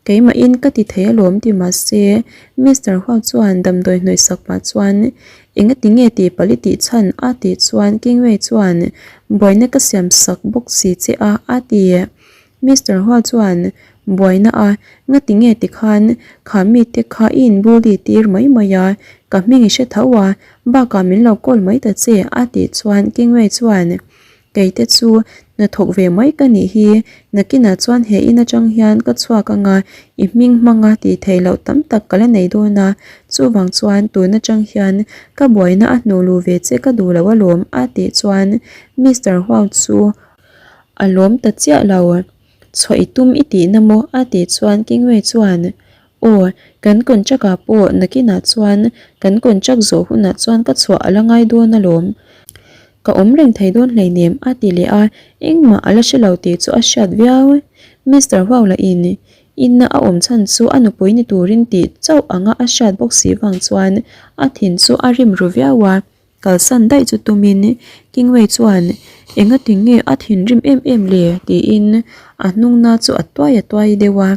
Keimahin ka ti thei alawm ti mahse Mister Hua chuan damdawi hnawih sak pah chuan Engati nge tih palh i tih chhan a tih chuan Kingwei chuan buaina ka siam sak bawk si che a a ti. Mister Hua chuan buaina a ngati nge tikhan kha mite kha i inbully tir mai mai a ka hming i hre tho a bakah min lo call mai ta che a tih chuan Kingwei chuan Keite chu hnathawk ve mai ka nih hi, nakinah chuan he in atang hian ka chhuak anga i hming hmanga tih theih loh tam tak ka la nei dawn a, chuvang chuan tun atang hian ka buaina a hnuh luh ve che ka duh lo alawm a tih chuan Mister Huang chu a lawm ta chiah lo. Chhuah i tum i tihna maw? a tih chuan Kingwei chuan Aw, kan contract ah pawh nakinah chuan kan contract zawh hunah chuan ka chhuah a la ngai dawn alawm. Ka awm reng thei dawn hleinem a ti leh a, engmah a la hre lo tih chu a hriat viau. Mister Huau lah in inna a awm chhan chu a nupui ni turin tih chauh anga a hriat bawk si vang chuan a thin chu a rim ru viau a. Kalsan daih chu tumin Kingwei chuan engati nge a thinrim em em le tiin a hnungna chu a tuai a tuai deuh a.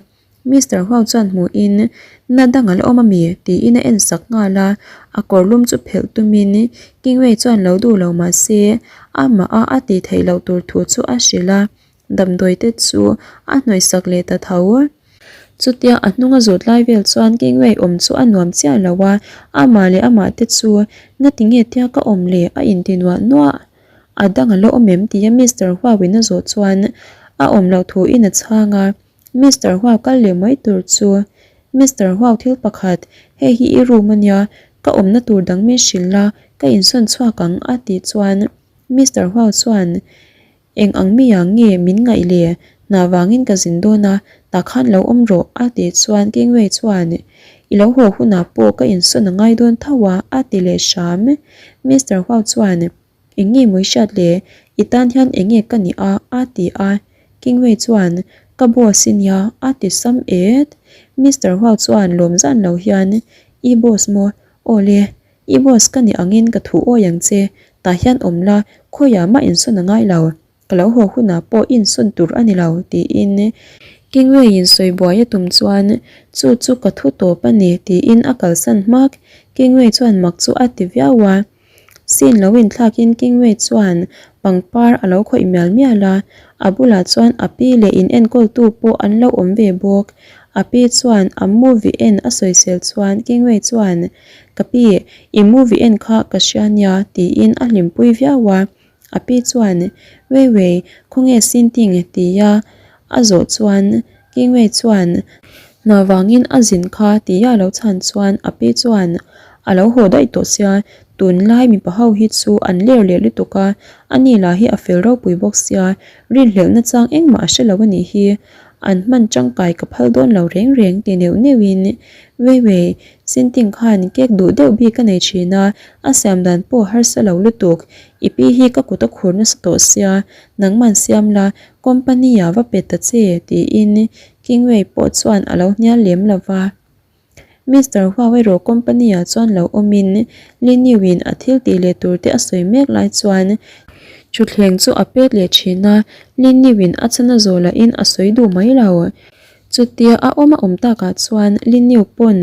Mister Huau chuan hmuhin na dang a la awm a mi? tiin a en sak nghal a, a kawr lum chu phelh tumin Kingwei chuan lo duh lo mah se amah a a tih theih loh tur thu chu a hrilh a. damdawi te chu a hnawih sak leh ta tho. Chutia a hnung a zawt lai vel chuan Kingway awm chu a nuam chiah lo a, amah leh amah te chu ngati nge tia ka awm le a inti nuah nuah. A dang a la awm em tia Mister Huau-in a zawh chuan a awm loh thuin a chhang a, Mister Huau kal leh mai tur chu Mister Huau thil pakhat, hei hi i room a nia, ka awmna tur dang min hrilh la, ka insawn chhuak ang a tih chuan Mister Huau chuan Eng ang mi ah nge min ngaih le? Hna vangin ka zin dawn a, tah khan lo awm rawh a tih chuan Kingway chuan I lo haw hunah pawh ka insawn a ngai dawn tho a a ti leh hram. Mister Huau chuan Eng nge mawi hriat le? I tan hian eng nge ka nih a? a ti a. Kingway chuan Ka boss i nia a ti sam et. Mister Huau chuan lawm zan lo hian I boss maw? Aw le, I boss ka nih angin ka thu awi ang che, tah hian awm la, khawiah mah insawn a ngai lo, ka lo haw hunah pawh i insawn tur a ni lo, tiin Kingway-in sawi buai a tum chuan chu chu ka thu tawp a ni, tiin a kalsan hmak. Kingway chuan mak chu a ti viau a. Scene lo inthlakin Kingway chuan pangpar a lo khawih mial mial a, a bulah chuan a pi leh inenkawltu pawh an lo awm ve bawk. A pi chuan a movie en a sawisel chuan Kingway chuan Ka pi, i movie en kha ka hria nia tiin a hlimpui viau a. A pi chuan, Wei wei, khawnge Sinting? tia a zawh chuan Kingwei chuan, Hna vangin a zin kha tia a lo chhan chuan a pi chuan, A lo haw daih tawh sia, tunlai mipa ho hi chu an ler leh lutuk a, ani lah hi a fel ropui bawk sia, rinhlelhna chang engmah a hre lo a nih hi. An hman tangkai ka phal dawn lo reng reng ti neuh neuhin Wei wei, Sinting khan cake duh deuh bik a nei thin a, a siam dan pawh harsa lo lutuk. I pi hi ka kut a khur nasa tawh sia, nangman siam la, company ah va pe ta che tiin Kingwei pawh chuan a lo hnial lem lo va. Mister Huau erawh company ah chuan lo awmin Liniu in a thil tih leh tur te a sawi mek lai chuan thutthleng chu a pet leh thin a, Liniu in a chhan a zawh lahin a sawi duh mai lo. Chutia a awm a awm takah chuan Liniu pawn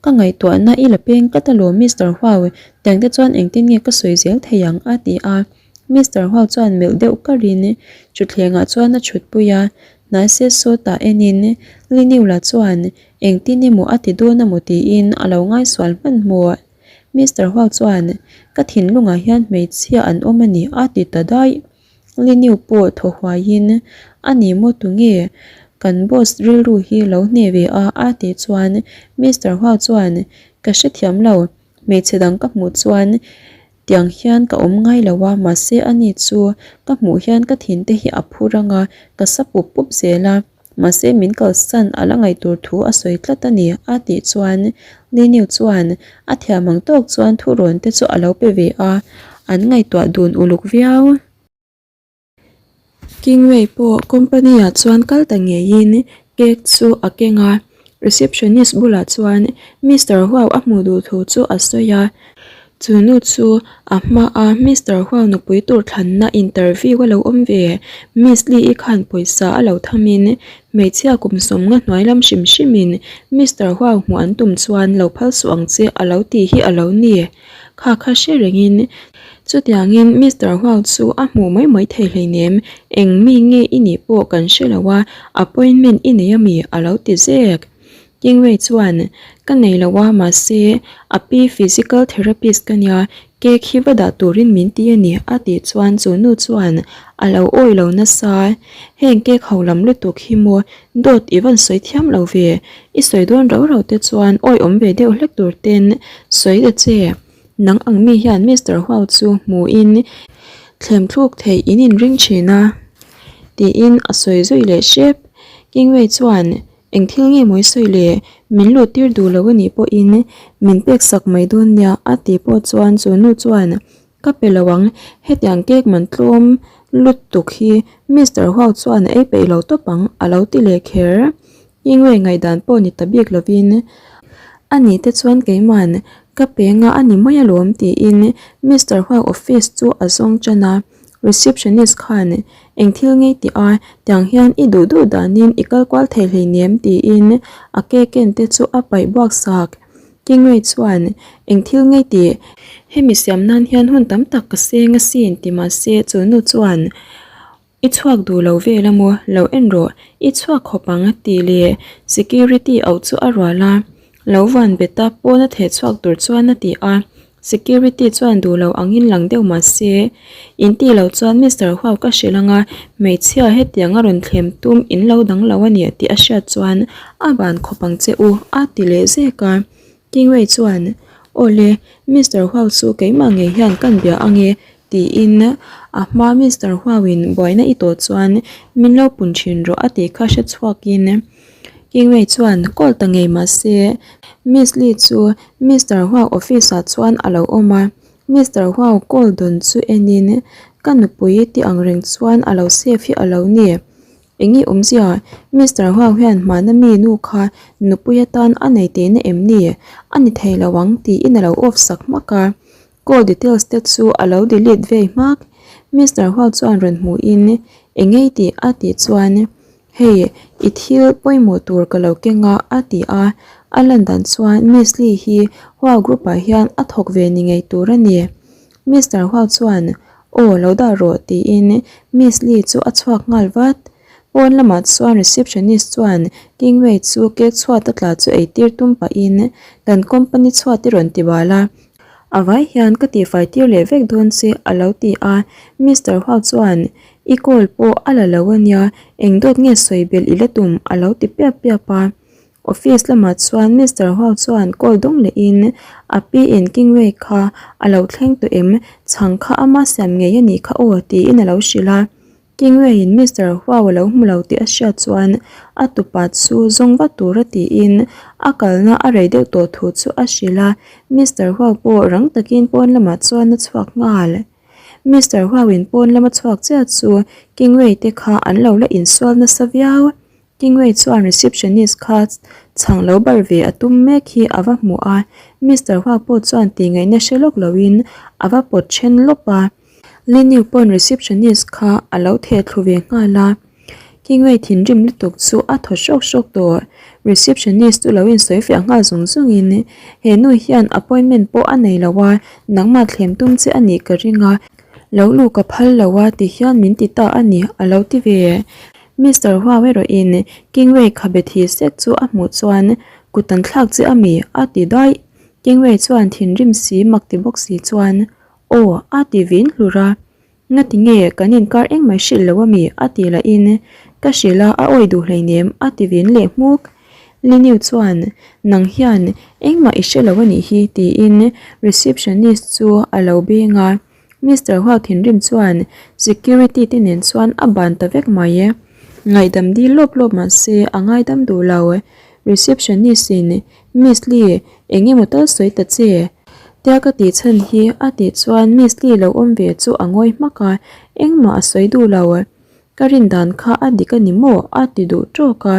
ka ngaihtuahna i la peng tlat alawm Mister Huau, tiang te chuan engtin nge ka sawi zel thei ang a ti a. Mister Huau chuan melh deuh karin thutthlengah chuan a thutpui a, hnai set sawtah enin Liniu lah chuan Engtin emaw a ti dawn amaw tiin a lo ngaisual hmanhmawh. Mister Huau chuan, Ka thinlungah hian hmeichhia an awm a ni a ti ta daih. Liniu pawh thaw huaiin, A ni maw tunge kan boss rilru hi lo hne ve a a tih chuan Mister Huau chuan, Ka hrethiam lo, hmeichhe dang ka hmuh chuan tiang hian ka awm ngai lo a, mahse ani chu ka hmuh hian ka thin te hi a phur ang a, ka sa pup pup zel a. Mahse min kalsan a la ngaih tur thu a sawi tlat a ni a tih chuan Liniu chuan a thiam ang tawk chuan thurawn te chu a lo pe ve a, an ngaihtuah dun uluk viau. Kingway pawh company ah chuan kal ta ngeiin cake chu a keng a, receptionist bulah chuan Mister Huau a hmuh duh thu chu a sawi a. Chu nu chu a hmaa Mister Huang nupui tur thlanna interview a lo awm ve. Miss Lee-i khan pawisa a lo thamin hmeichhia kum sawmnga hnuai lam hrim hrimin Mister Huang hmuh an tum chuan lo phal suh ang che a lo tih hi a lo ni. Kha kha hre rengin chutiangin Mister Huang chu a hmuh mai mai thei hleinem eng mi nge i nih pawh kan hre lo a, appointment i nei ami a lo ti zek. Kingway chuan, Ka nei lo a, mahse, a pi physical therapist ka nia, cake hi va dah turin min ti a ni, a tih chuan chu nu chuan a lo awi lo nasa. Heng cake ho lam lutuk hi maw, dawt i van sawi thiam lo ve, i sawi dawn rau rau te chuan awi awm ve deuh hlek tur ten sawi ta che. Nang ang mi hian Mister Huau chu hmuin thlem thluk theih in inring thin a, tiin a sawi zui leh hrep. Kingway chuan, Eng thil nge mawi sawi le? Min lut tir duh lo a nih pawhin min pek sak mai dawn nia a tih pawh chuan chu nu chuan ka pe lo ang, hetiang cake man tlawm lutuk hi Mister Huau chuan a ei peih lo tawp ang a lo ti leh kher. Yingwei ngaihdan pawh ni ta bik lovin a nih te chuan keiman ka pe nga a ni mai alawm tiin Mister Huau office chu a zawng tan a. Receptionist khan eng thil ngei tih a, tiang hian i duh duh danin i kal kual thei hleinem tiin a ke ken te chu a paih buak sak. Kingwei chuan eng thil ngei tih, hemi siam nan hian hun tam tak ka seng asin ti mahse chu nu chuan. I chhuak duh lo vel a maw? Lo en rawh, i chhuak khawp ang tih leh security auh chu a rual a. Lo van bet a, pawn a theh chhuak tur chuan a ti a. Security chuan duh lo angin lang deuh mah se, in tih loh chuan Mister Huau ka hrilh anga hmeichhia hetiang a rawn thlem tum in lo dang lo a ni tih a hriat chuan a ban khawp ang che u a ti leh zek a. Kingwei chuan, Awle, Mister Huau chu keimah ngei hian kan bia ange tiin a hma Mister Huauin buaina i tawh chuan min lo pun thin rawh a tih kha hre chhuakin Kingwei chuan call ta ngei mah se Miss Lee chu Mister Huau office ah chuan a lo awm a, Mister Huau call dawn chu enin ka nupui ti ang reng chuan a lo save hi a lo ni. Eng i awmzia? Mister Huau hian hmana mi nu kha nupui atan a nei tihna em ni? A ni thei lo ang tiin a lo off sak hmak a. Call details te chu a lo delete vei hmak. Mister Huau chuan rawn hmuhin eng ei tih a tih chuan Hei, i thil pawimawh tur ka lo keng a a ti a. A lan dan chuan Miss Lee hi Huau group ah hian a thawk ve ni ngei tur a ni. Mister Huau chuan Aw, lo dah rawh tiin Miss Lee chu a chhuak nghal vat. Pawn lamah chuan receptionist chuan Kingway chu cake chhuat a tla chu eitir tum pahin kan company chhuat i rawn ti bal a, a vai hian ka tihfai tir leh vek dawn che a lo ti a. Mister Huau chuan I call pawh a la lo a nia, eng dawt nge sawi belh i la tum a lo ti piap piap a. Office lamah chuan Mister Huau chuan call dawng lehin a pi in Kingway kha a lo thleng tawh em? Chhang kha ama siam ngei a nih kha aw tiin a lo hrilh a. Kingway in Mister Huau a lo hmu lo tih a hriat chuan a tupa chu zawng vat tura tiin a kalna a rei deuh tawh thu chu a hrilh a. Mister Huau pawh rang takin pawn lamah chuan a chhuak nghal. Mister Huau in pawn lama chhuak chiah chu Kingway te kha an lo la insual nasa viau. Kingway chuan receptionist kha chhang lo bar ve a tum mek hi a va hmu a, Mister Hua pawh chuan tih ngaihna hre lawk loin a va pawt then lawp a. Liniu pawn receptionist kha a lo theh thlu ve nghal a. Kingway thinrim lutuk chu a thaw hrawk hrawk tawh. Receptionist chu lo insawi fiah nghal zung zungin, He nu hian appointment pawh a nei lo a, nangmah thlem tum che a nih ka ring a, lo luh ka phal lo a ti hian min ti ta a ni a lo ti ve. Mister Huau erawhin Kingway khabe thi sek chu a hmuh chuan kut an thlak che a mi? a ti daih. Kingway chuan thinrim si mak ti bawk si chuan Aw a ti vin hlur a. Ngati nge kan inkar engmah hrilh lo a mi? a ti lahin Ka hrilh a, a awi duh hleinem a ti vin leh hmuk. Liniu chuan Nang hian engmah i hre lo a nih hi tiin receptionist chu a lo beng a. Mister Huau thinrim chuan security te nen chuan a ban ta vek mai e. Ngaihdam dil lawp lawp mah se a ngaidam duh lo. Receptionist in Miss Lee eng emaw tal sawi ta che? Tia ka tih chhan hi a tih chuan Miss Lee lo awm ve chu a ngawi hmak a, engmah a sawi duh lo. Ka rin dan kha a dik a ni maw? a ti duh tawk a.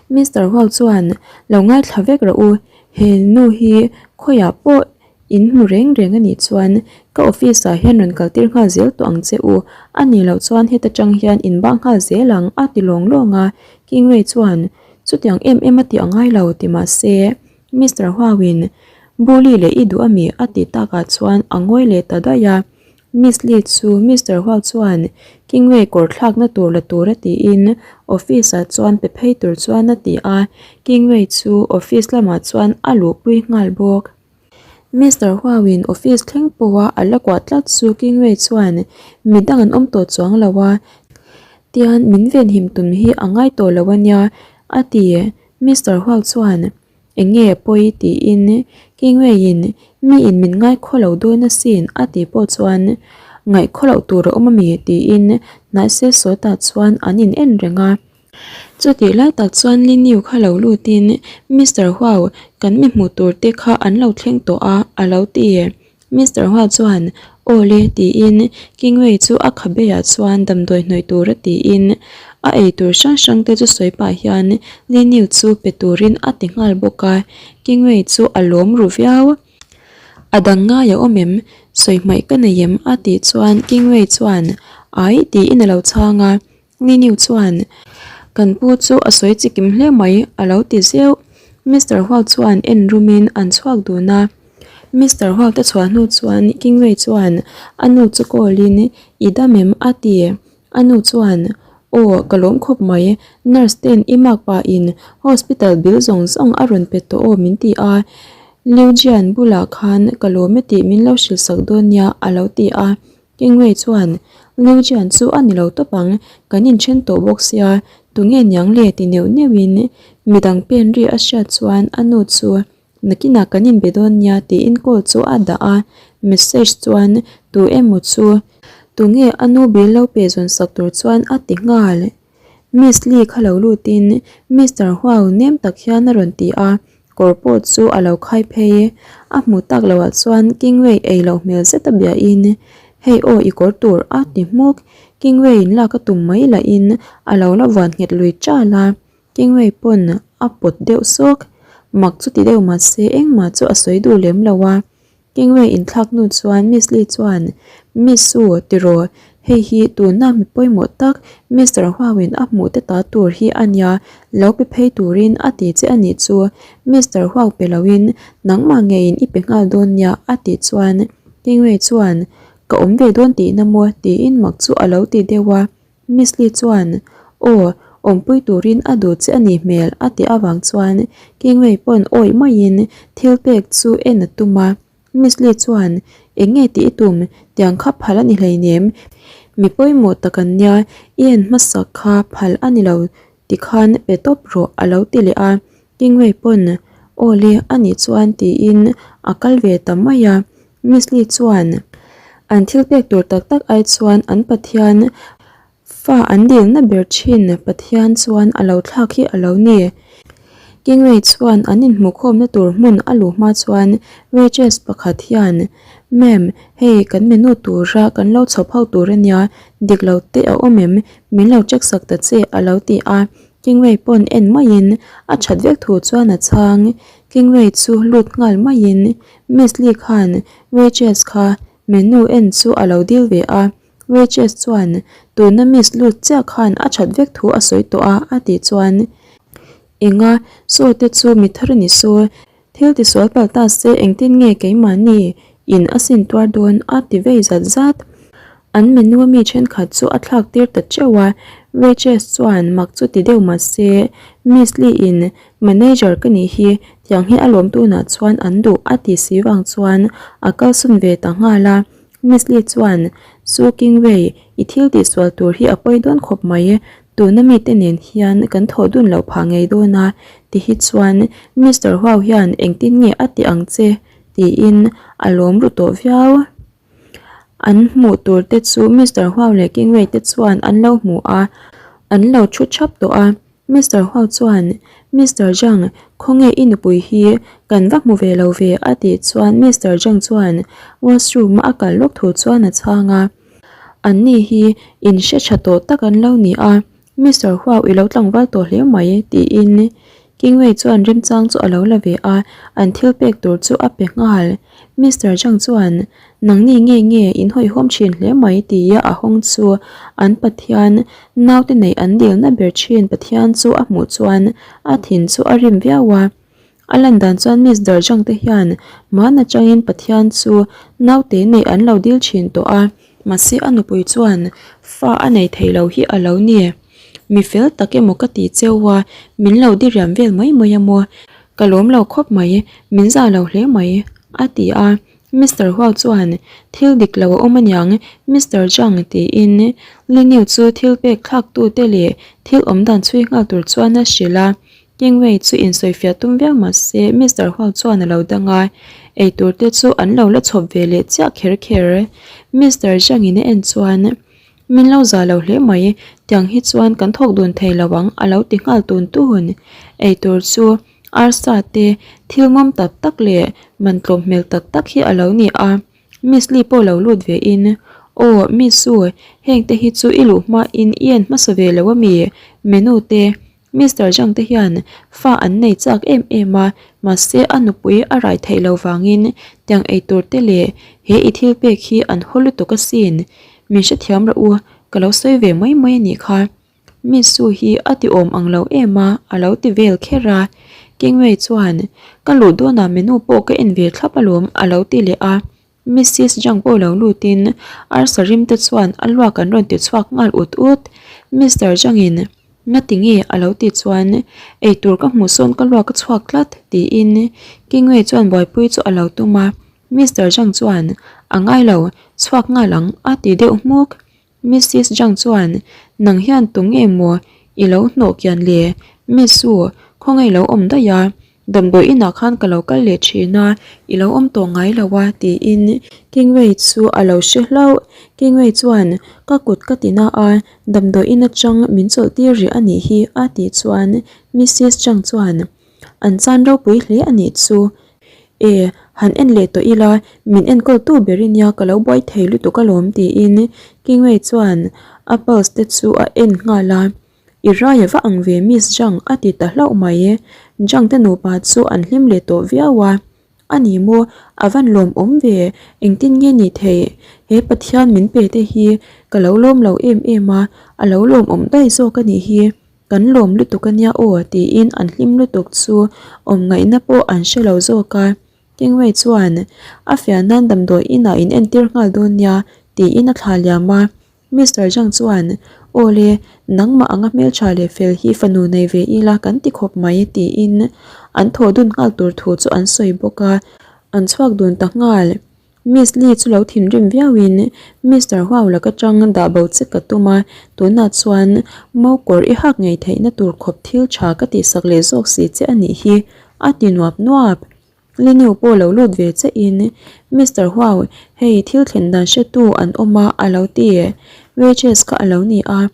Mister Huau chuan lo ngaithla vek rawh u, he nu hi khawiah pawh In hmu reng reng a nih chuan ka office ah hian rawn kal tir nghal zel tawh ang che u, a nih loh chuan heta tang hian in bak nghal zel ang a ti lawng lawng a, Kingway chuan chutiang em em a tih a ngai lo ti mah se Mister Huau in Bully leh i duh a mi a tih takah chuan a ngawi leh ta daih a, Miss Lee chu Mister Huau chuan Kingway kawr thlakna tur la tur a tiin office ah chuan pe phei tur chuan a ti a, Kingway chu office lamah chuan a luhpui nghal bawk. Mister Huauin office thleng pawha a la kuah tlat chu Kingway chuan midang an awm tawh chuang lo a, tian min venhim tum hi a ngai tawh lo a nia a ti. Mister Huau chuan eng nge pawi tiin Kingway-in miin min ngai khaw lo dawn asin a tih pawh chuan ngaih khaw loh tur a awm a mi tiin hnahse sawtah chuan an in en reng a. Chutih lai tak chuan Liniu kha lo lutin Mister Huau kan mi hmuh tur te kha an lo thleng tawh a a lo ti. Mister Huau chuan Aw le tiin Kingway chu a khabeiah chuan damdawi hnawih tura tiin a ei tur hrang hrang te chu sawi pah hian Liniu chu pe turin a ti nghal bawk a, Kingway chu a lawm ru viau. A dang ngai a awm em? Sawi hmaih ka nei em? a tih chuan Kingway chuan Ai tiin a lo chhang a. Niniu chuan, Kan pu chu a sawi chikim hle mai, a lo ti zeuh. Mister Huau chuan en rumin an chhuak dun a. Mister Huau te chhuah hnu chuan Kingwei chuan a nu chu call in, I dam em? a ti. A nu chuan, Aw, ka lawm khawp mai, nurse ten i mark pahin hospital bill zawng zawng a rawn pe tawh aw min ti a, Liu Jian bulah khan ka lawm e tih min lo hrilh sak dawn nia a lo ti a. Kingwei chuan, Liu Jian chu a ni lo tawp ang, kan inthen tawh bawk sia, tunge niang le ti neuh neuhin midang pen ri a hriat chuan a nu chu Nakinah kan inbe dawn nia tiin call chu a dah a, message chuan tu emaw chu tunge a nu bill lo pe zawn sak tur chuan a ti nghal. Miss Lee kha lo lutin Mister Huau nem tak hian a rawn ti a, kawr pawh chu a lo khai phei. A hmuh tak loah chuan Kingwei ei loh hmel zet a biahin Hei aw i kawr tur a ti hmuk. Kingwei in lak a tum mai lahin a lo la vuan nghet lui ṭal a. Kingwei pawn a pawt deuh sawk, mak chu ti deuh mahse engmah chu a sawi duh lem lo a. Kingwei inthlak hnu chuan Miss Lee chuan, Miss Su, tiraw, hei hi tuna mi pawimawh tak Mister Huauin a hmuh te ta tur hi a nia, lo pe phei turin a ti che a nih chu, Mister Huau pe loin nangmah ngeiin i pe nghal dawn nia a tih chuan Kingwei chuan, Ka awm ve dawn tihna maw? tiin mak chu a lo ti deuh a. Miss Lee chuan, Aw, awmpui turin a duh che a nih hmel a tih avang chuan Kingwei pawn awih maiin thil pek chu en a tum a. Miss Lee chuan, Eng nge tih i tum? Tiang kha phal a ni hleinem. Mi pawimawh tak an nia, i en hmasak kha phal a ni lo tikhan pe tawp rawh a lo ti leh a. Kingwei pawn, Aw le, a nih chuan tiin a kal ve ta mai a. Miss Lee chuan an thil pek tur tak tak ai chuan an Pathian fa an dilna ber thin Pathian chuan a lo thlak hi a lo ni. Kingwei chuan an inhmuhkhawmna tur hmun a luh hma chuan waitress pakhat hian Ma'am, hei kan menu tura kan lo chhawp ho tur a nia, dik lo te a awm em? Min lo check sak ta che a lo ti a. Kingwei pawn en maiin a that vek thu chuan a chhang. Kingwei chu lut nghal maiin Miss Lee khan waitress kha menu en chu a lo dil ve a, waitress chuan tuna Miss lut chiah khan a that vek thu a sawi tawh a a tih chuan Enga saw te chu mi thar a ni saw, thil tisual palh ta se engtin nge keimahni in a sin tuar dawn a ti vei zat zat. An menu a mi thenkhat chu a thlak tir ta teuh a, waitress chuan mak chu ti deuh mahse Miss Lee in Manager ka nih hi, tiang hi a lawm tunah chuan an duh a ti si vang chuan a kalsawn ve ta nghal a. Miss Lee chuan, Su Kingwei, i thil tihsual tur hi a pawi dawn khawp mai, tuna mite nen hian kan thawh dun loh phah ngei dawn a, ti hi chuan Mister Huau hian engtin nge a ti ang che? tiin a lawm ru tawh viau. An hmuh tur te chu Mister Huau leh Kingwei te chuan an lo hmu a, an lo thu thap tawh a. Mister Huau chuan, Mister Zhang, khawnge i nupui hi kan va hmu ve lo ve a tih chuan Mister Zhang chuan washroom a kal lawk thu chuan a chhang a. An ni hi in hre tha tawh tak an lo ni a, Mister Huau i lo tlangval tawh hle mai tiin Kingwei chuan remchang chu a lo la ve a, an thil pek tur chu a pe nghal. Mister Zhang chuan, Nangni nge nge in hawihhawm thin hle mai tia a hawng chu an Pathian naute neih an dilna ber thin Pathian chu a hmuh chuan a thin chu a rim viau a. A lan dan chuan Miss Darjang te hian hman atangin Pathian chu naute neih an lo dil thin tawh a, mahse a nupui chuan fa a nei thei lo hi a lo ni. Mi fel tak emaw ka ti cheu a, min lo diriam vel mai mai a maw? Ka lawm lo khawp mai, min zah lo hle mai, a ti a. Mister Huau chuan, Thil dik lo a awm aniang, Mister Zhang, tiin Li Niu chu thil pek thlaktute leh thil awm dan chhui nghal tur chuan a hrilh a. Kingwei chu insawifiah tum viau mah se Mister Huau chuan a lo dang a, eitur te chu an lo la chhawp ve leh chiah kher kher. Mister Zhang in a en chuan, Min lo za lo hle mai, tiang hi chuan kan thawk dun thei lo ang, a lo ti nghal tun tun. Eitur chu Arsa te thil ngawm tak tak leh man tlawm hmel tak tak hi a lo ni a, Miss Lee pawh lo lut ve in, Aw, Miss Su, heng te hi chu i luh hma in i en hmasa ve lo ami? Menu te, Mister Zhang te hian fa an nei chak em em a, mahse a nupui a rai theih lo vangin tiang eitur te leh he i thil pek hi an haw lutuk asin. Min hrethiam rawh u, ka lo sawi ve mai mai a nih kha. Miss Su hi a ti awm ang lo em a, a lo ti vel kher a. Kingwei chuan, Ka luh dawnah menu pawh ka en ve thlap alawm, a lo ti leh a. Missis Zhang pawh lo lutin arsa rim te chuan a luak an rawn ti chhuak nghal ut ut. Mister Zhang-in Ngati nge a lo tih chuan eitur ka hmuh sawn ka luak a chhuak tlat tiin Kingwei chuan buaipui chu a lo tum a. Mister Zhang chuan A ngai lo, chhuak nghal ang a ti deuh hmuk. Missis Zhang chuan Nang hian tu nge maw i lo hnawh kian le? Miss Su, khawngaih lo awm daih a, damdawi inah khan ka lo kal leh thin a, i lo awm tawh ngai lo a tiin Kingwei chu a lo hre hlauh. Kingwei chuan Ka kut ka ti na a, damdawi in atang min chawlh tir rih a nih hi a tih chuan Missis Zhang chuan An chan ropui hle a nih chu. E, han en leh tawh ila, min enkawltu ber i nia ka lo buai thei lutuk alawm tiin Kingwei chuan a pulse te chu a en nghal a. I rai a va ang ve Miss Zhang a ti ta hlauh mai. Zhang te nupa chu an hlim leh tawh viau a. A ni maw, a van lawmawm ve, engtin nge ni theih? He Pathian min pe te hi ka lo lawm lo em em a, a lo lawmawm daih zawk a nih hi. Kan lawm lutuk a nia aw tiin an hlim lutuk chu awm ngaihna pawh an hre lo zawk a. Kingwei chuan a fiah nan damdawi inah in entir nghal dawn nia tiin a thlah liam a. Mister Zhang chuan Aw le, nangmah anga hmeltha leh fel hi fanu nei ve ila kan ti khawp mai tiin an thaw dun nghal tur thu chu an sawi bawk a. An chhuak dun ta nghal. Miss Lee chu lo thinrim viauin Mister Huau laka tang dah bo che ka tum a, tunah chuan mo kawr i hak ngei theihna tur khawp thil tha ka tihsak leh zawk si che a nih hi, a ti nuap nuap. Liniu pawh lo lut ve chein Mister Huau, hei thil thlen dan hretu an awm a, a lo ti. Wages kha a lo ni a.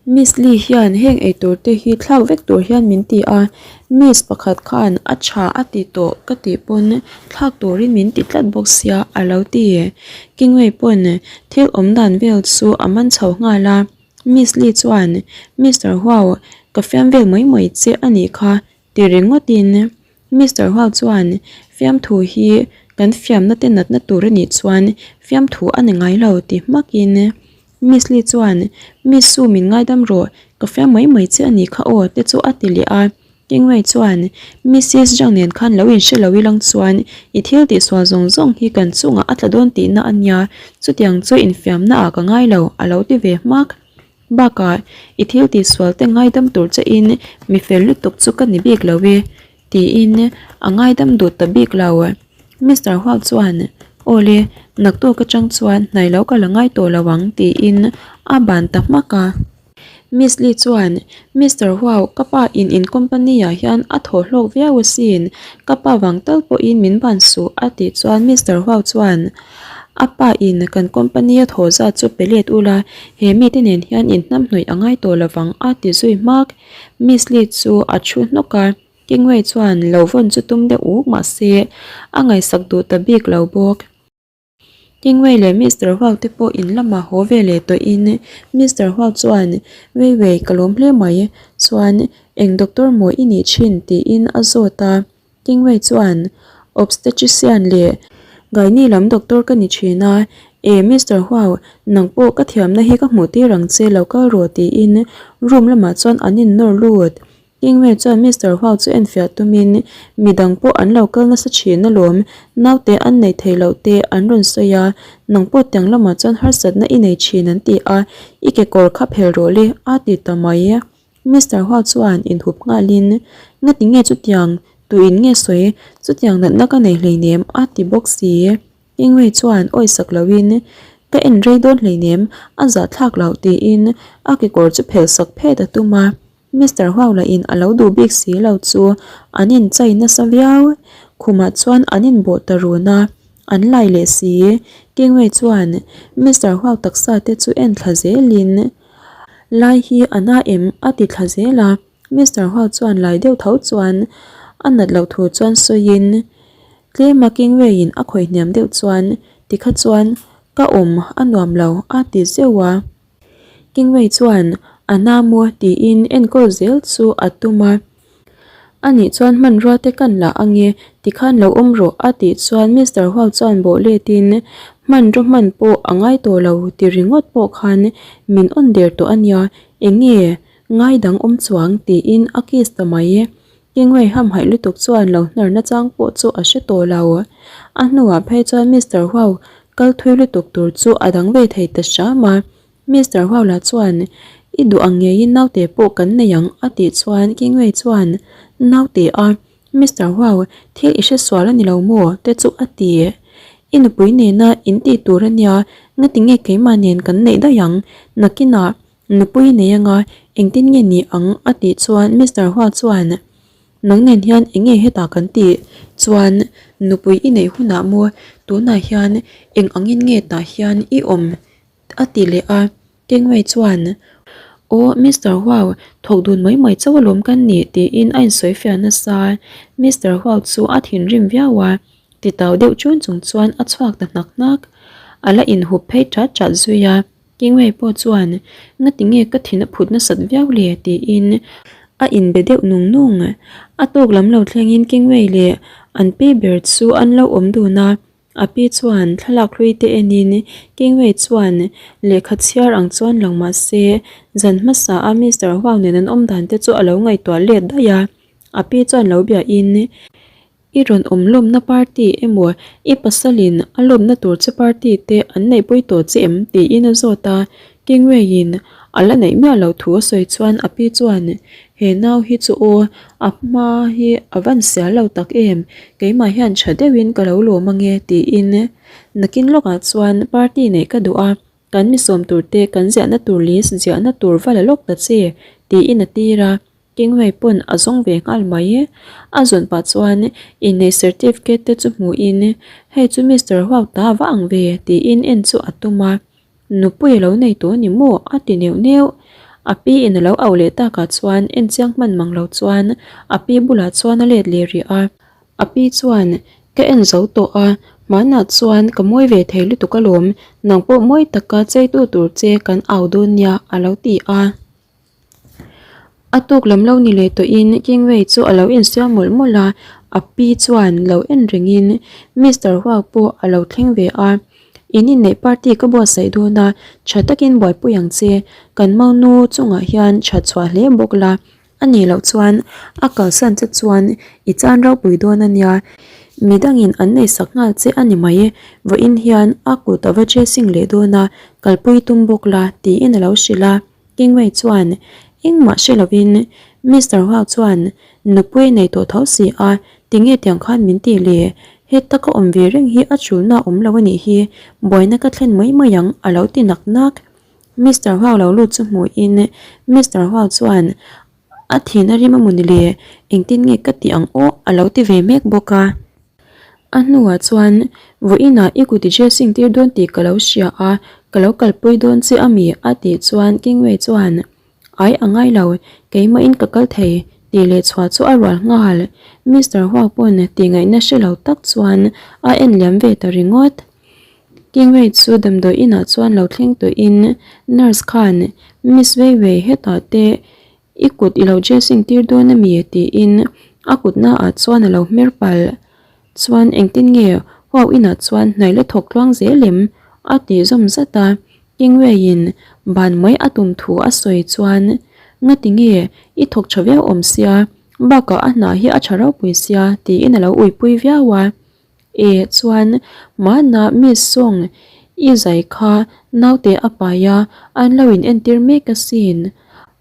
Miss Lee hian heng eitur te hi thlak vek tur hian min ti a, Miss pakhat khan a tha a ti tawh ka tih pawn thlak turin min ti tlat bawk sia a lo ti. Kingwei pawn thil awm dan vel chu a man chho nghal a, Miss Lee chuan Mister Huau ka fiam vel mai mai che a nih kha ti ringawtin Mister Huau chuan fiamthu hi kan fiamna te natna tur a nih chuan fiamthu a ni ngai lo ti hmakin Miss Lee chuan Miss Su min ngaidam rawh, ka fiam mai mai che a nih kha aw te chu a ti leh a. Kingwei chuan Missis Zhang nen khan lo inhre lo ilang chuan i thil tihsual zawng zawng hi kan chungah a tla dawn tihna a nia, chutiang chu infiamna ah ka ngai lo a lo ti ve hmak. Bakah i thil tihsual te ngaidam tur che in mi fel lutuk chu ka ni bik lo e. Tiin a ngaidam duh ta bik lo. Mister Huak chuan, Awle, naktuk atang chuan hnai lo ka la ngai tawh lo ang tiin a ban ta hmak a. Miss Lee chuan, Mister Huau, ka pa in in company ah hian a thaw hlawk viau asin, ka pa vang tal pawhin min ban suh a tih chuan Mister Huau chuan, A pa in kan company a thaw zat chu pe let ula, he mite nen hian in hnamhnawih a ngai tawh lovang a ti zui hmak. Miss Lee chu a thu hnawk a, Kingwei chuan lo vawn chu tum deuh uk mah se a ngaihsak duh ta bik lo bawk. Kingwei leh Mister Huau te pawh in lamah haw ve leh tawhin Mister Huau chuan Wei Wei ka lawm hle mai, chuan eng doctor maw i nih thin tiin a zawt a. Kingwei chuan Obstetrician leh Gynae lam doctor ka ni thin a, E Mister Huau, nang pawh ka thiamna hi ka hmuh tir ang che lo kal rawh tiin room lamah chuan an in nawr lut. Kingwei chuan Mister Huau chu enfiah tumin midang pawh an lo kal nasa thin alawm, naute an nei thei loh te an rawn sawi a, nang pawh tiang lamah chuan harsatna i nei thin an ti a, i kekawr kha phel rawh le a ti ta mai. Mister Hua chuan inhup nghalin, Ngati nge chutiang, tuin nge sawi, chutiang natna ka nei hleinem a ti bawk si. Kingwei chuan awisak loin, Ka en rei dawn hleinem, a zahthlak loh tiin a kekawr chu phelhsak phet a tum a. Mister Huau lahin a lo duh bik si lo chu an inchai nasa viau. Khumah chuan an inbawh ta run a, an lai leh si. Kingwei chuan Mister Huau taksa te chu en thla zelin, Lai hi a na em? a ti thla zel a, Mister Huau chuan lai deuh tho chuan a nat loh thu chuan sawiin tlema Kingway-in a khawih hniam deuh chuan tikha chuan ka awm a nuam lo a ti zeuh a. Kingway chuan a na maw tiin enkawl zel chu a tum a. A nih chuan hmanrua te kan la ange, tikhan lo awm rawh a tih chuan Mister Huau chuan bawh letin hmanraw hman pawh a ngai tawh lo ti ringawt pawh khan min awn der tawh a nia, eng nge ngai dang awm chuang tiin a kiss ta mai. Kingwei hamhaih lutuk chuan lo hnar nachang pawh chu a hre tawh lo. A hnuah phei chuan Mister Huau kal thui lutuk tur chu a dang ve thei ta hram a. Mister Huau lah chuan, I duh ang ngeiin naute pawh kan nei ang a tih chuan Kingwei chuan, Naute a, Mister Huau, thil i hre sual a ni lo maw? te chu a ti. I nupui nena in tih tur a nia, ngatinge keimah nen kan neih daih ang? Nakinah Nupui nei anga engtin nge ni ang a tih chuan Mister Hua chuan Nang nen hian eng nge hetah kan tih chuan nupui i neih hunah maw tunah hian eng angin nge tah hian i awm a ti leh a Kengwei chuan Aw Mister Hua thawk dun mai mai chauh alawm kan nih tiin a insawi fiah nasa Mister Hua chu a thinrim viau a titau deuh chun chung chuan a chhuak ta hnak hnak a la inhup phei chat chat zui a. Kingwei pawh chuan, Ngati nge ka thin a phut nasat viau le? tiin a inbe deuh nung nung. A tawk lam lo thlengin Kingwei leh an pi ber chu an lo awm dun a. A pi chuan thlalak hlui te enin Kingwei chuan lehkha chhiar ang chuan lang mah se, zan hmasa a Mister Huang nen an awm dan te chu a lo ngaihtuah let daih a. A pi chuan lo biahin. I rawn awm lawmna party emaw i pasalin a lawmna tur che party te an neihpui tawh che em? tiin a zawt a, Kingwei-in a la neih miah loh thu a sawi chuan a pi chuan He nau hi chu aw, a hma hi a van sial lo tak em, keimah hian tha deuhin ka lo lawm ange tiin nakin lawkah chuan party neih ka duh a, kan mi sawm tur te kan ziahna tur list ziahna tur va la lawk ta che tiin a tir a. Kingwei pawn a zawng ve nghal mai. A zawn pah chuan inneih certificate te chu hmuhin hei chu Mister Huau ta va ang ve tiin en chu a tum a. Nupui a lo nei tawh a ni maw? a ti neuh neuh. A pi in a lo auh leh takah chuan en chiang hman mang lo chuan a pi bulah chuan a let leh rih a. A pi chuan ka en zo tawh a, hmanah chuan ka mawi ve thei lutuk alawm, nang pawh mawi taka cheitu tur che kan au dawn nia a lo ti a. A tuk lam lo ni leh tawhin Kingwei chu a lo insiam mawlh mawlh a, a pi chuan lo en rengin Mister Huak pawh a lo thleng ve a, In inneih party ka buatsaih dawn a, tha takin buaipui ang che, kan maunu chungah hian that chhuah hle bawk la, a nih loh chuan a kalsan che chuan i chan ropui dawn a nia, midangin an neihsak nghal che a ni mai, vawiin hian a kut a va dressing leh dawn a, kalpui tum bawk la tiin a lo hrilh a. Kingwei chuan engmah hre lovin Mister Huang chuan nupui nei tawh tho si a, tinge tiang khan min tih le? Heta ka awm ve reng hi a chulna awm lo a nih hi, buaina ka thlen mai mai ang a lo ti nak nak. Mister Huang lo lut chu hmuhin Mister Huang chuan A thin a rim a mawni le, engtin nge ka tih ang aw a lo ti ve mek bawk a. A hnuah chuan vawiinah i kut i dressing tir dawn tih ka lo hria a, ka lo kalpui dawn che a mi a tih chuan Kingwei chuan Ai a ngai lo, keimahin ka kal thei tih leh chhuah chu a rual nghal. Mister Huang pawn tihngaihna hre lo tak chuan a en liam ve ta ringawt. Kingwei chu damdawi inah chuan lo thleng tawhin nurse khan Miss Weiwei hetah te I kut i lo dressing tir dawn a mi? tiin a kut naah chuan a lo hmer palh. Chuan engtin nge Huau inah chuan hnai la thawk tluang zel em? a tih zawm zat a. Kingwei-in ban mai a tum thu a sawi chuan Ngati nge i thawk tha viau awm sia, bakah a hnah hi a tha ropui sia tiin a lo uipui viau a. E chuan mahna Miss Song i zai kha naute a pai a, an lo in entir mek asin.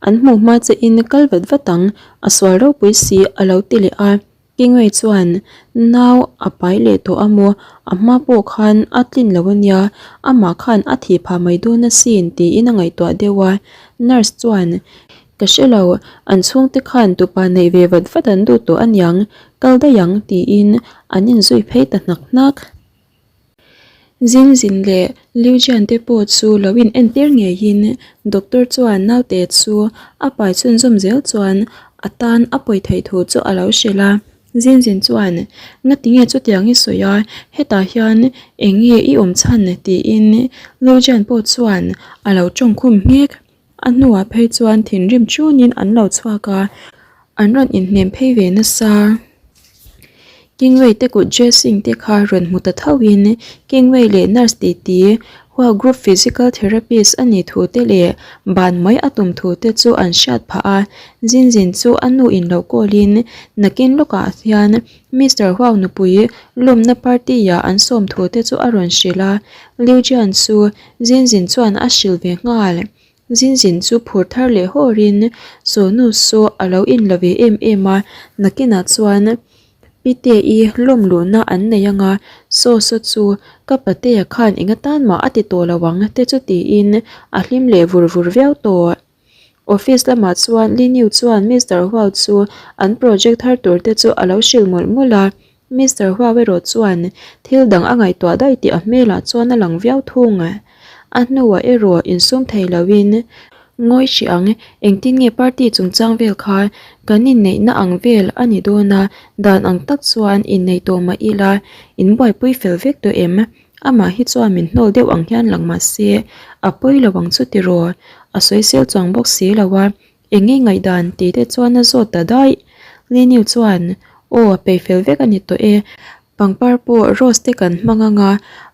An hmuh hma che in kal vat vat ang, a sual ropui si a lo ti leh a. Kingwei chuan nau a pai leh tawh a maw, a hma pawh khan a tlin lo ania, amah khan a thih phah mai dawn asin tiin a ngaihtuah deuh a. Nurse chuan Ka hre lo, an chhungte khan tupa neih ve vat vat an duh tawh aniang, kal daih ang tiin an inzui phei ta hnak hnak. Zin zin leh Liu Jian te pawh chu lo in entir ngeiin doctor chuan naute chu a pai chhunzawm zel chuan a tan a pawi theih thu chu a lo hrilh a. Zin zin chuan Ngatinge chutiang i sawi a, hetah hian eng nge i awm chhan tiin Liu Jian pawh chuan a lo tawngkhum nghek. A hnuah phei chuan thinrim chunin an lo chhuak a, an rawn inhnem phei ve nasa. Kingway te kut dressing te kha rawn hmu ta tho in Kingway leh nurse titi Hua Group Physical Therapist a nih thu te leh ban mai a tum thu te chu an hriat phah a. Zinzin chu a nu in lo call in nakin lawkah hian Mister Huau nupui lawmna party ah an sawm thu te chu a rawn hrilh a. Liu Jian chu Zinzin chuan a hrilh ve nghal. Zinzin chu phur thar leh hawrin Sonu saw a lo inla ve em em a, nakinah chuan Pite-i lawm luhna an nei anga saw saw chu ka patea khan eng atan mah a ti tawh lo ang te chu tiin a hlim leh vur vur viau tawh. Office lamah chuan Liniu chuan Mister Huau chu an project thar tur te chu a lo hrilh mawlh mawlh a, Mister Huau erawh chuan thil dang a ngaihtuah daih tih a hmelah chuan a lang viau thung. A hnuah erawh insum thei loin ngawi hrih ang, engtin nge party chungchang vel kha kan inneihna ang vel a ni dawn a, dan ang tak chuan inneih tawh mah ila inbuaipui fel vek tawh em? Amah hi chuan min hnawl deuh ang hian lang mah se a pawi lo ang chu tiraw? A sawisel chuang bawk si lo a, Eng nge ngaihdan tih te chuan a zawt ta daih. Liniu chuan, Aw, peih fel vek a ni tawh e. Pangpar pawh rose te kan hmang ang a,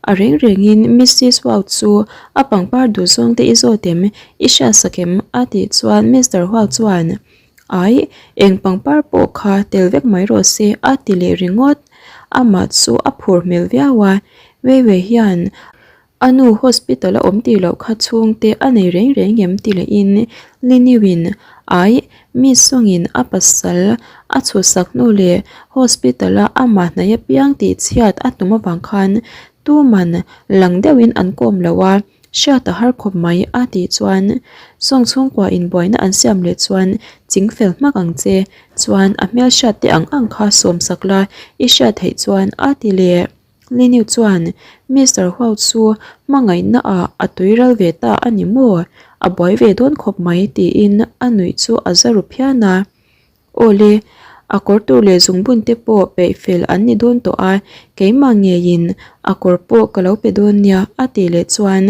a reng rengin Missis Huau chu a pangpar duh zawng te i zawt em, i hriatsak em? a tih chuan Mister Huau chuan, Ai, eng pangpar pawh kha tel vek mai rawh se a ti leh ringawt. Amah chu a phur hmel viau a, Weiwei hian A nu hospital a awm tih loh kha chhungte a nei reng reng em ti lehin Liniuin ai mi sawngin a pasal a chhuhsak hnu leh hospital a amah hnaih apiang tih chhiat a tum avang khan tuman lang deuhin an kawm lo a, hriat a har khawp mai a tih chuan sawng chhungkua inbuaina an siam leh chuan ching fel hmak ang che chuan a hmelhriat te ang ang kha sawmsak la i hriat theih chuan a ti leh. Liniu chuan Mister Huau chu hmangaihna ah a tui ral ve ta a ni maw? A buai ve dawn khawp mai tiin a nuih chu a za ru phian a. Aw le, a kawr tur leh zungbun te pawh peih fel an ni dawn tawh a, keimah ngeiin a kawr pawh ka lo pe dawn nia a tih leh chuan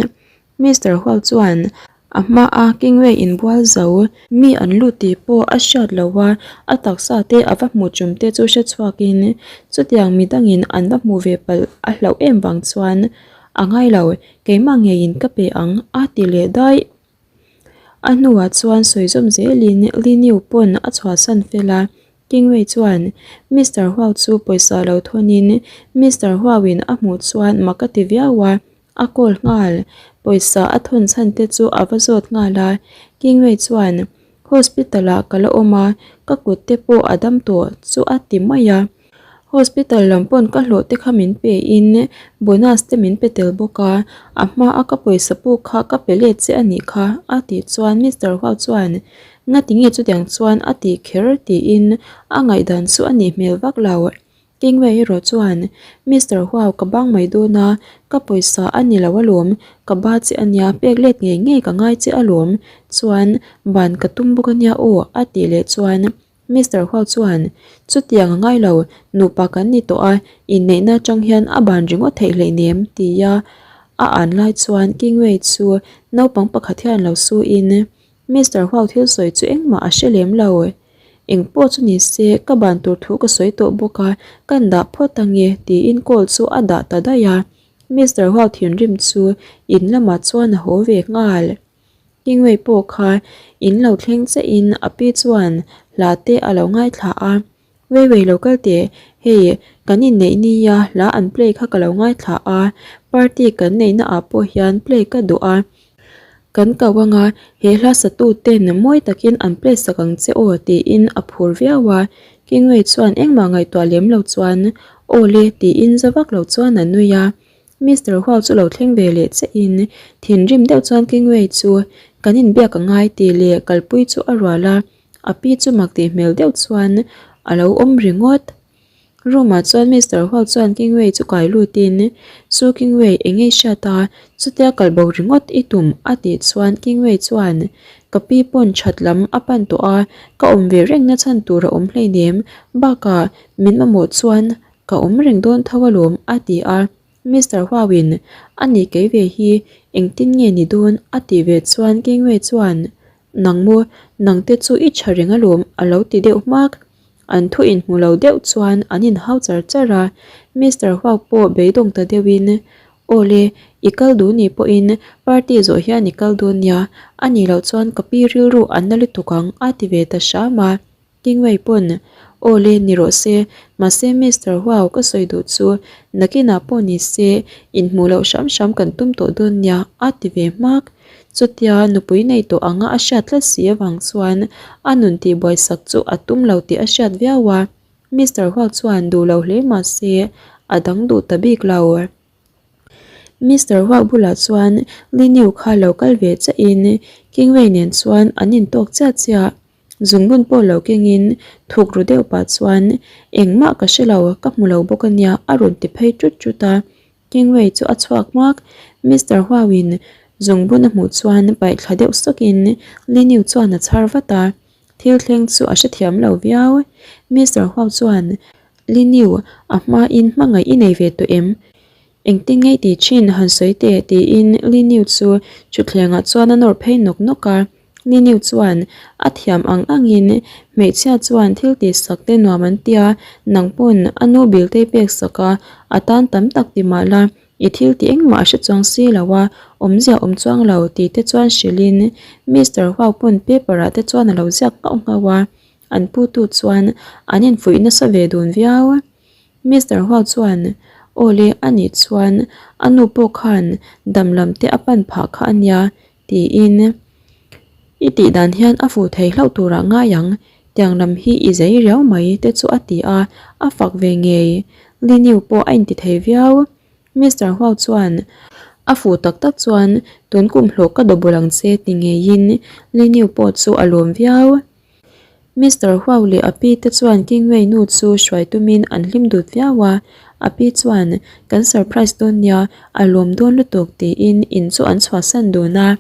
Mister Huau chuan a hmaa Kingway inbual zo mi an lut tih pawh a hriat lo a, a taksa te a va hmuh tum te chu hre chhuakin chutiang mi dangin an va hmuh ve palh a hlauh em vang chuan a ngai lo, keimah ngeiin ka pe ang a ti leh daih. A hnuah chuan sawi zawm zelin Liniu pawn a chhuahsan fel a, Kingway chuan Mister Huau chu pawisa lo thawnin Mister Huauin a hmuh chuan mak a ti viau a, A call nghal, pawisa a thawn chhan te chu a va zawt nghal a, Kingway chuan Hospital ah ka la awm a, ka kut te pawh a dam tawh chu a ti mai a. Hospital lam pawn ka hlawh te kha min pe in bonus te min pe tel bawk a, a hma a ka pawisa puk kha ka pe let che a nih kha a tih chuan Mister Huau chuan Ngati nge chutiang chuan a tih kher tiin a ngaihdan chu a nih hmel vak lo. Kingway erawh chuan, Mister Huau ka bang mai dawn a, ka pawisa a ni lo alawm, ka ba che a nia, pek let ngei ngei ka ngai che alawm, chuan ban ka tum bawk a nia aw a tih leh chuan Mister Huau chuan, Chutiang a ngai lo, nupa kan ni tawh a, inneihna atang hian a ban ringawt theih hleinem tia a an lai chuan Kingway chu naupang pakhat hian lo su in, Mister Huau thil sawi chu engmah a hre lem lo. Eng pawh chu ni se, ka ban tur thu ka sawi tawh bawk a, kan dah phawt ange tiin call chu a dah ta daih a. Mister Huau thinrim chu in lamah chuan a haw ve nghal. Kingway pawh kha in lo thleng chiah in a pi chuan hla te a lo ngaithla a. Wei wei lo kal teh, hei kan inneih nia hla an play kha ka lo ngaithla a, party kan neihna ah pawh hian play ka duh a, kan ko anga he hla satu ten mawi takin an play sak ang che aw tiin a phur viau a, Kingwei chuan engmah ngaihtuah lem lo chuan aw le tiin za vak lo chuan a nui a, Mister Huau chu lo thleng ve leh che in thinrim deuh chuan Kingwei chu kan inbiak a ngai tih leh kalpui chu a rual a. A pi chu mak tih hmel deuh chuan a lo awm ringawt. Room ah chuan Mister Huau chuan Kingway chu kai lutin Chu Kingway eng nge i hriat a, chutia kal bo ringawt i tum a tih chuan Kingway chuan Ka pi pawn that lam a pan tawh a, ka awm ve reng na chhan tur a awm hleinem, bakah min mamawh chuan ka awm reng dawn tho alawm a ti a. Mister Huauin a nih kei ve hi engtin nge ni dawn a tih ve chuan Kingway chuan Nang maw, nang te chu i tha reng alawm a lo ti deuh hmak. An thu inhmu lo deuh chuan an inhau char char a, Mister Huau pawh beidawng ta deuhin, Aw le, I kal duh nih pawhin party zawh hian i kal dawn nia, a nih loh chuan ka pi rilru a na lutuk ang a ti ve ta hram a. Kingway pawn, Aw le, ni rawh se, mahse Mister Huau ka sawi duh chu nakinah pawh ni se inhmuh loh hram hram kan tum tawh dawn nia a ti ve hmak. Chutia nupui nei tawh anga a hriat tlat si avang chuan a nun tihbuaisak chu a tum lo tih a hriat viau a. Mister Huau chuan duh lo hle mah se a dang duh ta bik lo. Mister Huau bulah chuan Liniu kha lo kal ve chiahin Kingway nen chuan an intawk chiah chiah. Zungbun pawh lo kengin thuk ru deuh pah chuan engmah ka hre lo, ka hmu lo bawk a nia a rawn ti phei tut tut a. Kingway chu a chhuak hmak. Mister Huauin zungbun a hmuh chuan paih thla deuh sawkin Liniu chuan a chhar vat a. Thil thleng chu a hrethiam lo viau. Mister Huau chuan Liniu a hmain hmangaih i nei ve tawh em? Engtin ngei tih thin han sawi teh tiin Liniu chu thutthlengah chuan a nawr phei nawk nawk a. Niniu chuan a thiam ang angin hmeichhia chuan thil tih sak te nuam an tia, nang pawn a nu bilte pek sak a, a tan tam tak ti mah la, i thil tih engmah a hre chuang si lo a, awmzia awm chuang lo tih te chuan hrilhin Mister Huau pawn paper ah te chuan a lo ziak nghauh nghauh a, an putu chuan an infuih nasa ve dun viau. Mister Huau chuan Aw le, anih chuan a nu pawh khan dam lam te a pan phah kha a nia, Tiin, I tih dan hian a fuh thei hlauh turah ngai ang, tiang lam hi i zei riau mai te chu a ti a, a fak ve ngei. Liniu pawh a inti thei viau. Mister Huau chuan, A fuh tak tak chuan tun kum hlawh ka double ang che ti ngeiin Liniu pawh chu a lawm viau. Mister Huau leh a pi te chuan Kingwei nu chu hruai tumin an hlim dut viau a, a pi chuan kan surprise dawn nia, a lawm dawn lutuk tiin in chu an chhuahsan dun a.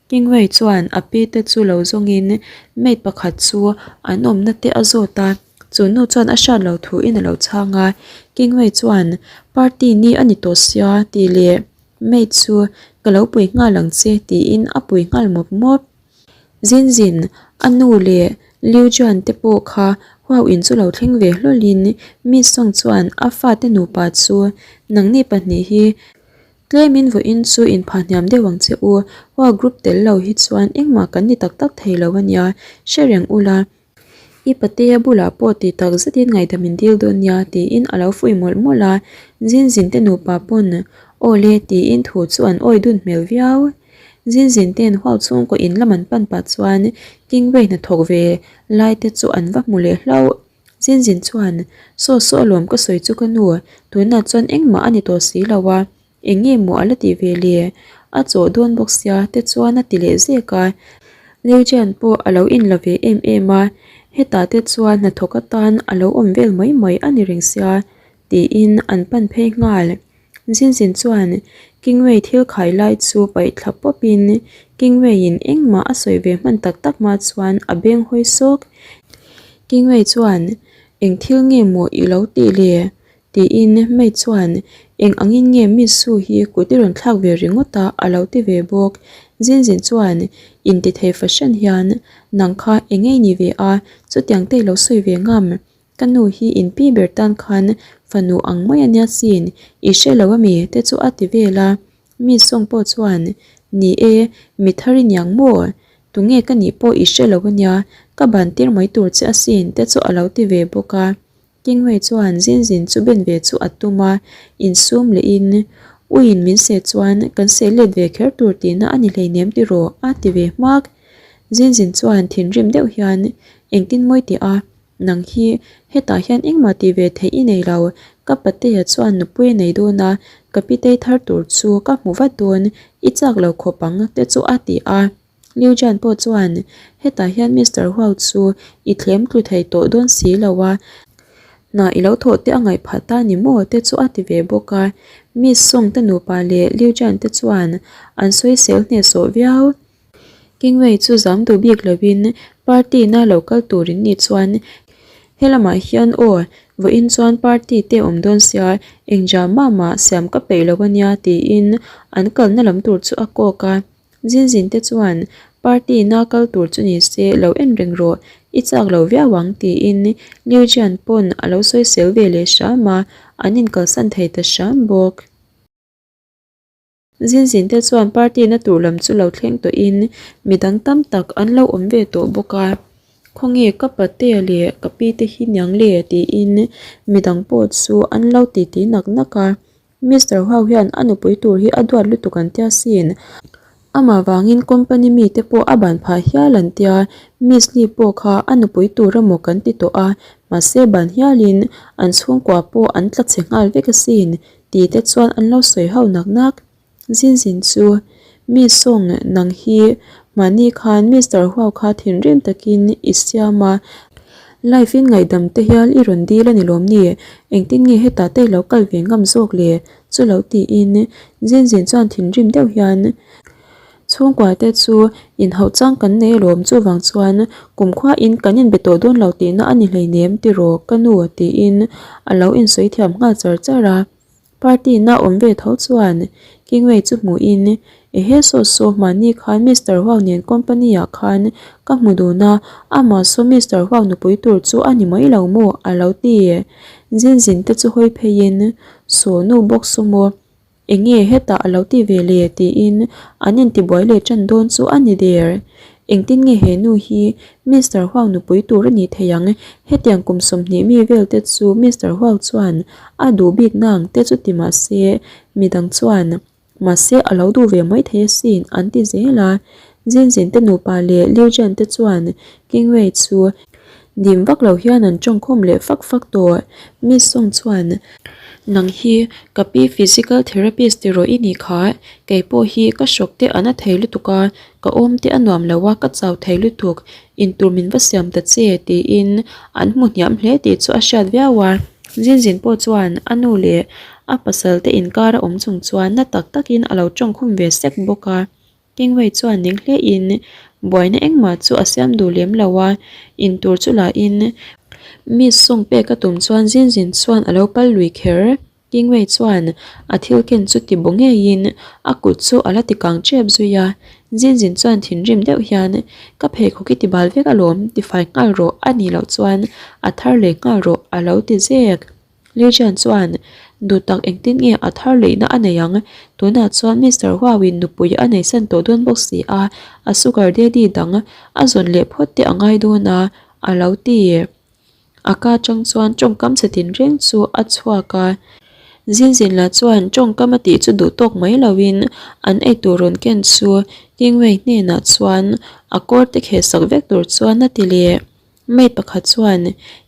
Kingwei chuan a pi te chu lo zawngin maid pakhat chu an awmna te a zawt a, chu nu chuan a hriat loh thuin a lo chhang a. Kingwei chuan party ni a ni tawh sia tih leh maid chu ka lo pui nghal ang che tiin a pui nghal mawp mawp. Zin zin, a nu leh Liu Juan te pawh kha Huau in chu lo thleng ve hlawlin Mi Song chuan a fate nupa chu nangni pahnih hi tlemin vawiin chu inphahhniam deuh ang che u, Huau group tel lo hi chuan engmah kan ni tak tak thei lo a nia, hre reng ula. I patea bulah pawh ti tak zetin ngaihdam in dil dawn nia tiin a lo fuih mawlh mawlh a, Zinzin te nupa pawn aw le tiin thu chu an awi dun hmel viau. Zinzin ten huau chhungkaw in lam an pan pah chuan Kingway hnathawk ve lai te chu an va hmu leh hlauh. Zinzin chuan, Saw saw alawm ka sawi chu ka nu, tunah chuan engmah a ni tawh si lo a, Eng nge maw a la tih ve le? A chawh dawn bawk sia te chuan a ti leh zek a. Leujian pawh a lo inla ve em em a, hetah te chuan hnathawk atan a lo awm vel mai mai a ni reng sia tiin an pan phei nghal. Zinzin chuan Kingway thil khai lai chu paih thla pawpin Kingway-in engmah a sawi ve hman tak tak hma chuan a beng hawi sawk. Kingway chuan eng thil nge maw i lo tih le? Tiin May chuan, Eng angin nge Miss Su hi kut i rawn thlak ve ringawt a? a lo ti ve bawk. Zinzin chuan intithei fahran hian, Nang kha eng nge i ni ve a? Chutiang te i lo sawi ve ngam. Ka nu hi in pi ber tan khan fanu ang mai a nia sin, i hre lo ami? te chu a ti vel a. Miss Song pawh chuan, Ni e, mi thar i niang maw? Tunge ka nih pawh i hre lo a nia, ka ban tir mai tur che asin te chu a lo ti ve bawk a. Kingway chuan Zinzin chu ben ve chu a tum a, insum lehin, Uiin min seh chuan kan seh let ve kher tur tihna a ni hleinem tiraw? a ti ve hmak. Zinzin chuan thinrim deuh hian, Engtin mawi tih a, nang hi hetah hian engmah tih ve theih i nei lo, ka patea chuan nupui a nei dawn a, ka pitei thar tur chu ka hmu vat dawn, i chak lo khawp ang te chu a ti a. Liu Jian pawh chuan, Hetah hian Mister Huau chu i thlem tlu thei tawh dawn si lo a, hna i lo thawh te a ngaih phah ta ni maw? te chu a ti ve bawk a. Miss Song te nupa leh Liu Jian te chuan an sawisel hnehsawh viau. Kingwei chu zam duh bik lovin party na lo kal tur in nih chuan helamah hian aw, vawiin chuan party te awm dawn sia, eng drama mah siam ka peih lo a nia tiin an kalna lam tur chu a kawk a. Zinzin te chuan party na kal tur chu ni se lo en reng rawh, i chak lo viau ang tiin Liu Jian pawn a lo sawisel ve leh hram a, an inkalsan thei ta hram bawk. Zinzin te chuan party na tur lam chu lo thleng tawhin midang tam tak an lo awm ve tawh bawk a. Khawnge ka pate leh ka pi te hi niang le tiin midang pawh chu an lo titi nak nak a. Mister Hau hian a nupui tur hi a duat lutuk an tia sin. Amah vangin company mite pawh a ban phah hial an tia, Miss Lee pawh kha a nupui tur emaw kan ti tawh a, mahse ban hialin an chhungkua pawh an tla chhe nghal vek asin tih te chuan an lo sawi ho nak nak. Zinzin chu mi sawng nang hi mahni khan Mister Huau kha thinrim takin i siam a, life in ngaihdam te hial i rawn dil a ni lawm ni? Engtin nge hetah te i lo kal ve ngam zawk le? Chu lo tiin Zinzin chuan thinrim deuh hian chhungkua te chu inhauh chang kan nei alawm chuvang chuan kumkhua in kan inbe tawh dawn lo tihna a ni hleinem tiraw ka nu tiin a lo insawi thiam nghal char char a. Party na awm ve tho chuan Kingway chu hmuhin, Ehe saw saw hmanni khan Mister Huang nen company ah khan ka hmu dun a, amah saw Mister Huang nupui tur chu a ni mai lo maw? a lo ti. Zin zin te chu hawi pheiin, Saw nu bawk saw maw? Enge hetah a lo ti ve le? tiin an intibuai leh tan dawn chu a ni der. Engtin nge he nu hi Mister Huang nupui tur a nih thei ang? Hetiang kum 20 mi vel te chu Mister Huang chuan a duh bik nang te chu ti mah se, midang chuan mahse a lo duh ve mai thei asin an ti zel a. Zinzin te nupa leh Liu Jian te chuan Kingwei chu dim vak lo hian an tawngkhawm leh fak fak tawh. Miss Song chuan, Nang hi ka pi physical therapist tiraw i nih kha, kei pawh hi ka hrawk te a na thei lutuk a, Ka awm te a nuam lo a, ka chau thei lutuk, intur min va siam ta che tiin an hmu hniam hle tih chu a hriat viau a. Zinzin pawh chuan a nu leh a pasal te inkar a awm chung chuan na tak takin a lo tawngkhum ve sek bawk a. Kingwei chuan ning hlein buaina engmah chu a siam duh lem lo a, intur chu lahin Miss Song pek a tum chuan Zinzin chuan a lo pal lui kher. Kingwei chuan a thil ken chu ti bu ngeiin a kut chu a la ti kang tep zui a, Zinzin chuan thinrim deuh hian ka pheikhawk i ti bal vek alawm tifai nghal rawh a nih loh chuan a thar leh nghal rawh a lo ti zek. Lijian chuan duh tak engtin nge a thar leihna a nei ang, tunah chuan Mister Huauin nupui a neisan tawh dawn bawk si a, a sugar daddy dang a zawn leh phawt te a ngai dawn a a lo ti. A ka atang chuan tawngkam chhe tinreng chu a chhuak a, Zinzin lah chuan tawngkam a tih chu duh tawk mai loin an eitur rawn ken chu Kingwei hnenah chuan a kawr te kheh sak vek tur chuan a ti leh. Maid pakhat chuan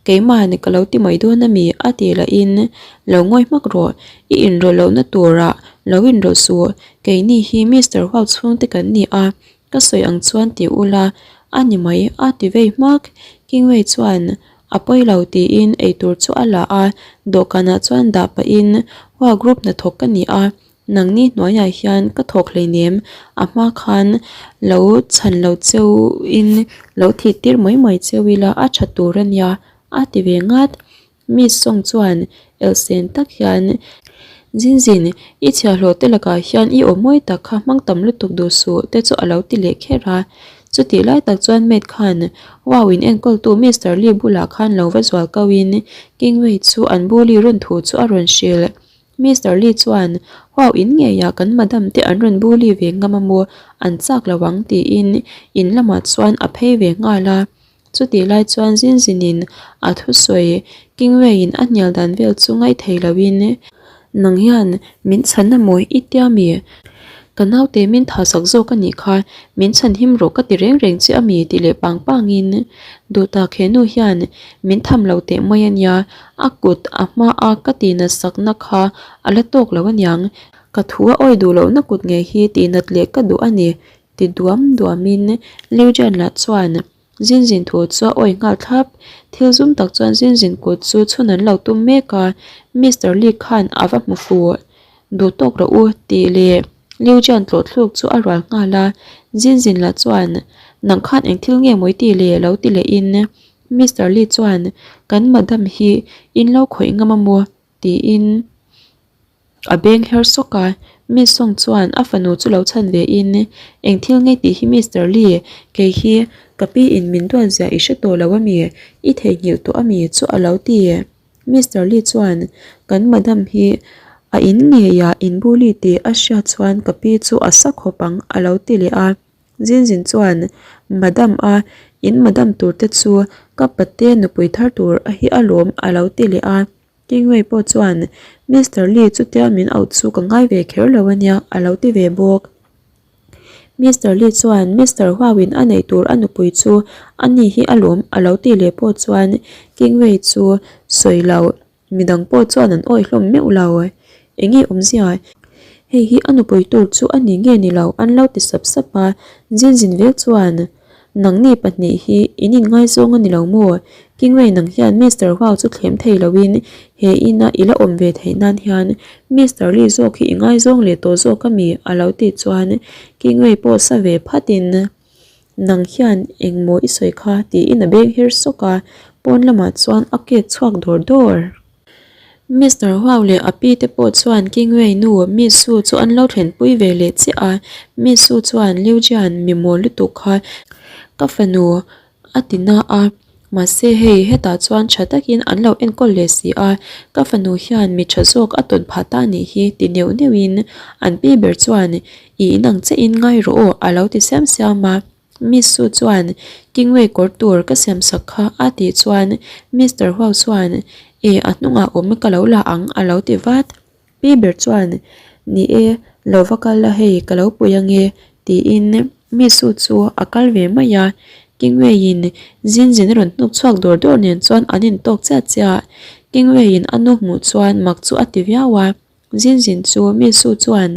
Keimah ka lo ti mai dawn ami? a ti lahin Lo ngawi hmak rawh, i inrawlh lohna turah lo inrawlh suh, keini hi Mister Huau chhungte kan ni a, Ka sawi ang chuan ti ula, a ni mai a ti vei hmak. Kingwei chuan a pawi lo tiin eitur chu a la a, dawhkanah chuan dah pahin Hua group hnathawk ka ni a, nangni hnuaiah hian ka thawk hleinem, a hma khan lo chhan lo cheuin lo thih tir mai mai cheu ila a tha tur a nia a ti ve ngat. Miss Song chuan elsen tak hian, Zinzin, i chhiahhlawh te lakah hian i aw mawi tak kha hmang tam lutuk duh suh te chu a lo ti leh kher a. Chutih lai tak chuan maid khan Wow in enkawltu Mister Lee bulah khan lo va zual ko in Kingwei chu an bully rawn thu chu a rawn hrilh. Mister Lee chuan Wow in ngeiah kan madam te an rawn bully ve ngam a maw, an chak lo ang tiin in lamah chuan a phei ve nghal a. Chutih lai chuan Zinzinin a thusawi Kingwei-in a hnial dan vel chu ngaithei loin, Nang hian min chhan a maw i tia mi? Ka naute min thasak zawk a nih kha, min chhan him rawh ka ti reng reng che a mi ti leh pang pangin Duhtak he nu hian min tham lo teh mai a nia, a kut a hma a ka tihnat sakna kha a la tawk lo aniang, ka thu a awi duh lohna kut ngei hi tihnat leh ka duh a ni ti duam duamin Liu Jian lah chuan Zinzin thu chu a awi nghal thlap. Thil zum tak chuan Zinzin kut chu chhun an lo tum mek a, Mister Lee khan a va hmu fuh. Duh tawk rawh u tih leh Liu Jian tlawh thluk chu a rual nghal a. Zinzin lah chuan, Nang khan eng thil nge mawi tih le lo ti lehin Mister Lee chuan, Kan madam hi in lo khawih ngam a maw? tiin a beng her sawk a, Miss Song chuan a fanu chu lo chhan ve in, Eng thil nge tih hi Mister Lee, kei hi ka pi in min duat zia i hre tawh lo ami, i theihnghilh tawh ami chu a lo ti. Mister Lee chuan kan madam hi A in ngeiah in bully tih a hriat chuan ka pi chu a sa khawp ang a lo ti leh a. Zinzin chuan Madam a in madam tur te chu ka pate nupui thar tur a hi alawm a lo ti leh a. Kingwei pawh chuan Mister Lee chutia min auh chu ka ngai ve kher lo ania a lo ti ve bawk. Mister Lee chuan Mister Huauin a neih tur a nupui chu a ni hi alawm a lo ti leh pawh chuan Kingwei chu sawi loh. Midang pawh chuan an awih hlawm meuh lo. Enge awmzia? Hei hi a nupui tur chu a ni nge ni lo an lo ti sap sap a, Zinzin vek chuan, Nangni pahnih hi in inngaizawng a ni lo maw? Kingwei nang hian Mister Huau chu thlem thei loin he ina i la awm ve theih nan hian Mister Lee zawk hi i ngaizawng leh tawh zawk a mi? a lo tih chuan Kingwei pawh sa ve phatin, Nang hian engmaw i sawi kha? tiin a beng her sawk a, pawn lamah chuan a kek chhuak dawr dawr. Mister Huau leh a pi te pawh chuan Kingwei nu Miss Su chu an lo thlenpui ve leh chiah a, Miss Su chuan Liu Jian mi mawl lutuk kha ka fanu a ti na a, mahse hei hetah chuan tha takin an lo enkawl leh si a, ka fanu hian mi tha zawk a tawn phah ta nih hi ti neuh neuhin an pi ber chuan I inang che in ngai rawh aw a lo ti siam siam a, Miss Su chuan Kingway kawr tur ka siam sak kha a tih chuan Mister Huau chuan E a hnungah awm ka lo la ang a lo ti vat. Pi ber chuan Ni e, lo va kal la hei ka lo pui ange tiin Miss Su chu a kal ve mai a, Kingway in zin zin a rawn hnuk chhuak dawr dawr nen chuan an intawk chiah chiah. Kingway in a nu hmuh chuan mak chu a ti viau a. Zinzin chu mi su chuan,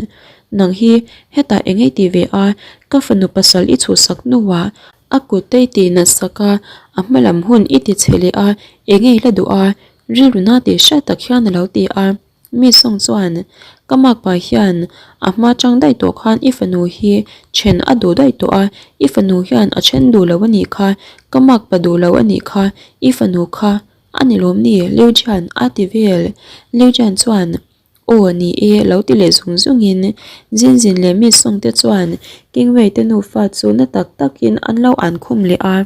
Nang hi hetah eng ei ti ve a, ka fanu pasal i chhuhsak hnuah a kut te i tih nat sak a, a hma lam hun i ti chhe leh a, eng ei la duh a, rilru na tih hriat tak hian a lo ti a. Mi sawng chuan, Ka makpa hian a hma tang daih tawh khan i fanu hi then a duh daih tawh a, i fanu hian a then duh lo a nih kha, ka makpa duh lo a nih kha, i fanu kha A ni lawm ni? Liu Jian a ti vel. Liu Jian chuan, Aw, ni e, lo ti leh zung zungin Jinjin leh Miss Song te chuan King Wei te nufa chu na tak takin an lo an khum leh a.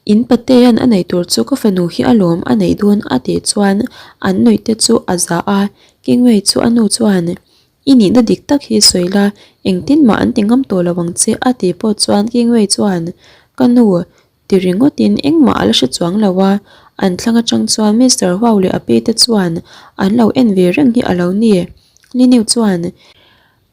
In patea'n a neih tur chu ka fanu hi a lawm a neih dawn a tih chuan an nuih te chu a za a. King Wei chu a nu chuan, I nihna dik tak hi sawi la, engtin mah an ti ngam tawh lo ang che a tih pawh chuan King Wei chuan, Ka nu, Ti ringawtin engmah a la hre chuang lo a, an thlang atang chuan Mister Huau leh a pi te chuan an lo en ve reng hi a lo ni. Liniu chuan,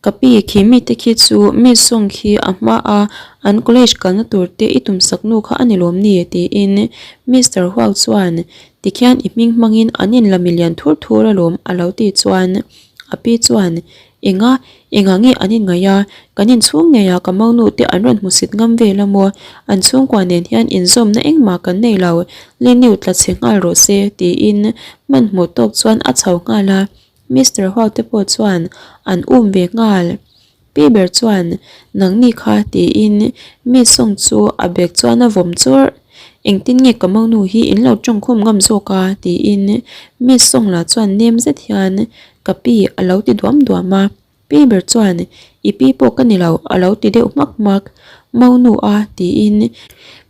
Ka pi, khi mite khi chu Miss Song khi a hma a, an college kalna tur te i tumsak nu kha a ni lawm ni? tiin Mister Huau chuan, Tikhian i hming hmangin an inla milian thur thur alawm a lo tih chuan a pi chuan, Enga, engah nge an inngaih a? Kan inchhung ngeiah ka monu te an rawn hmusit ngam vel a maw? An chhungkua nen hian inzawmna engmah kan nei lo, Liniu tla chhe nghal rawh se, tiin hmanhmawh tawk chuan a chho nghal a. Mister Huau te pawh chuan an um ve nghal. Pi ber chuan, Nangni kha, tiin Miss Song chu a bag chuan a vawm chawrh. Engtin nge ka monu hi in lo tawngkhum ngam zawk a? tiin Miss Song lah chuan nem zet hian Ka pi a lo ti duam duam a, pi ber chuan I pi pawh ka ni lo a lo ti deuh hmak hmak. Monu a tiin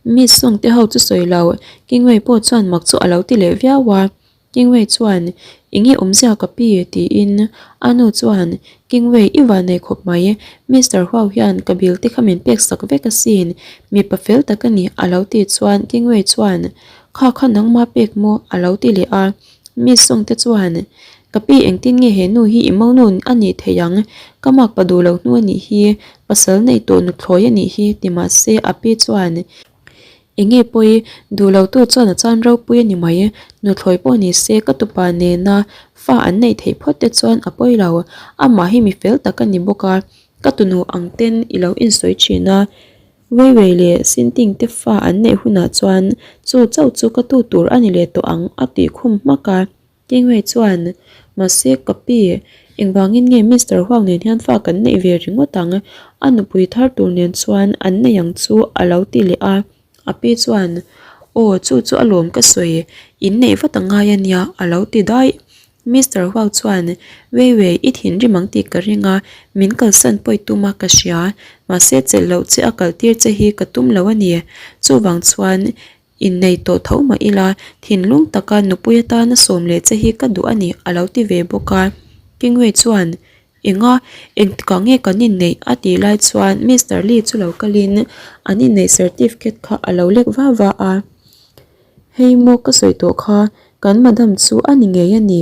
Miss Song te ho chu sawi lo, Kingwei pawh chuan mak chu a lo ti leh viau a. Kingwei chuan Enge awmzia ka pi tiin a nu chuan Kingwei i van nei khawp mai, Mister Huau hian ka bill te kha min pek sak vek asin, mipa fel tak a ni a lo tih chuan Kingwei chuan Kha kha nangma pek maw a lo ti leh a. Miss Song te chuan, Ka pi engtin nge he nu hi i monu a nih theih ang? Ka makpa duh lo hnu a nih hi, pasal nei tawh nuthlawi a nih hi ti mah se a pi chuan, Enge pawi, duh lo tu chuan a chan ropui a ni mai, nuthlawi pawh ni se ka tupa nena fa an neih theih phawt te chuan a pawi lo, amah hi mi fel tak a ni bawk a, ka tunu ang ten i lo insawi thin a. Weiwei leh Sinting te fa an neih hunah chuan chu chauh chu ka tu tur a ni leh tawh ang a tih khum hmak a. Kingwei chuan, Mahse ka pi, engvangin nge Mister Huang nen hian fa kan neih ve ringawt ang? A nupui thar tur nen chuan an nei ang chu a lo ti leh a. A pi chuan, Aw, chu chu alawm ka sawi, in neih vat a ngai a nia a lo ti daih. Mister Huau chuan, Wei wei, i thinrim ang tih ka ring a, min kalsan pawi tum a ka hria. Mahse chelh loh che a kaltir che hi ka tum lo a ni. Chuvang chuan Innei tawh tho mah ila, thinlung taka nupui atana sawm leh che hi ka duh a ni, a lo ti ve bawk a. Kingwei chuan, Enga, engtikah nge kan inneih? a tih lai chuan Mister Lee chu lo kalin an inneih certificate kha a lo lek va va a. Hei maw ka sawi tawh kha, kan madam chu a ni ngei a ni,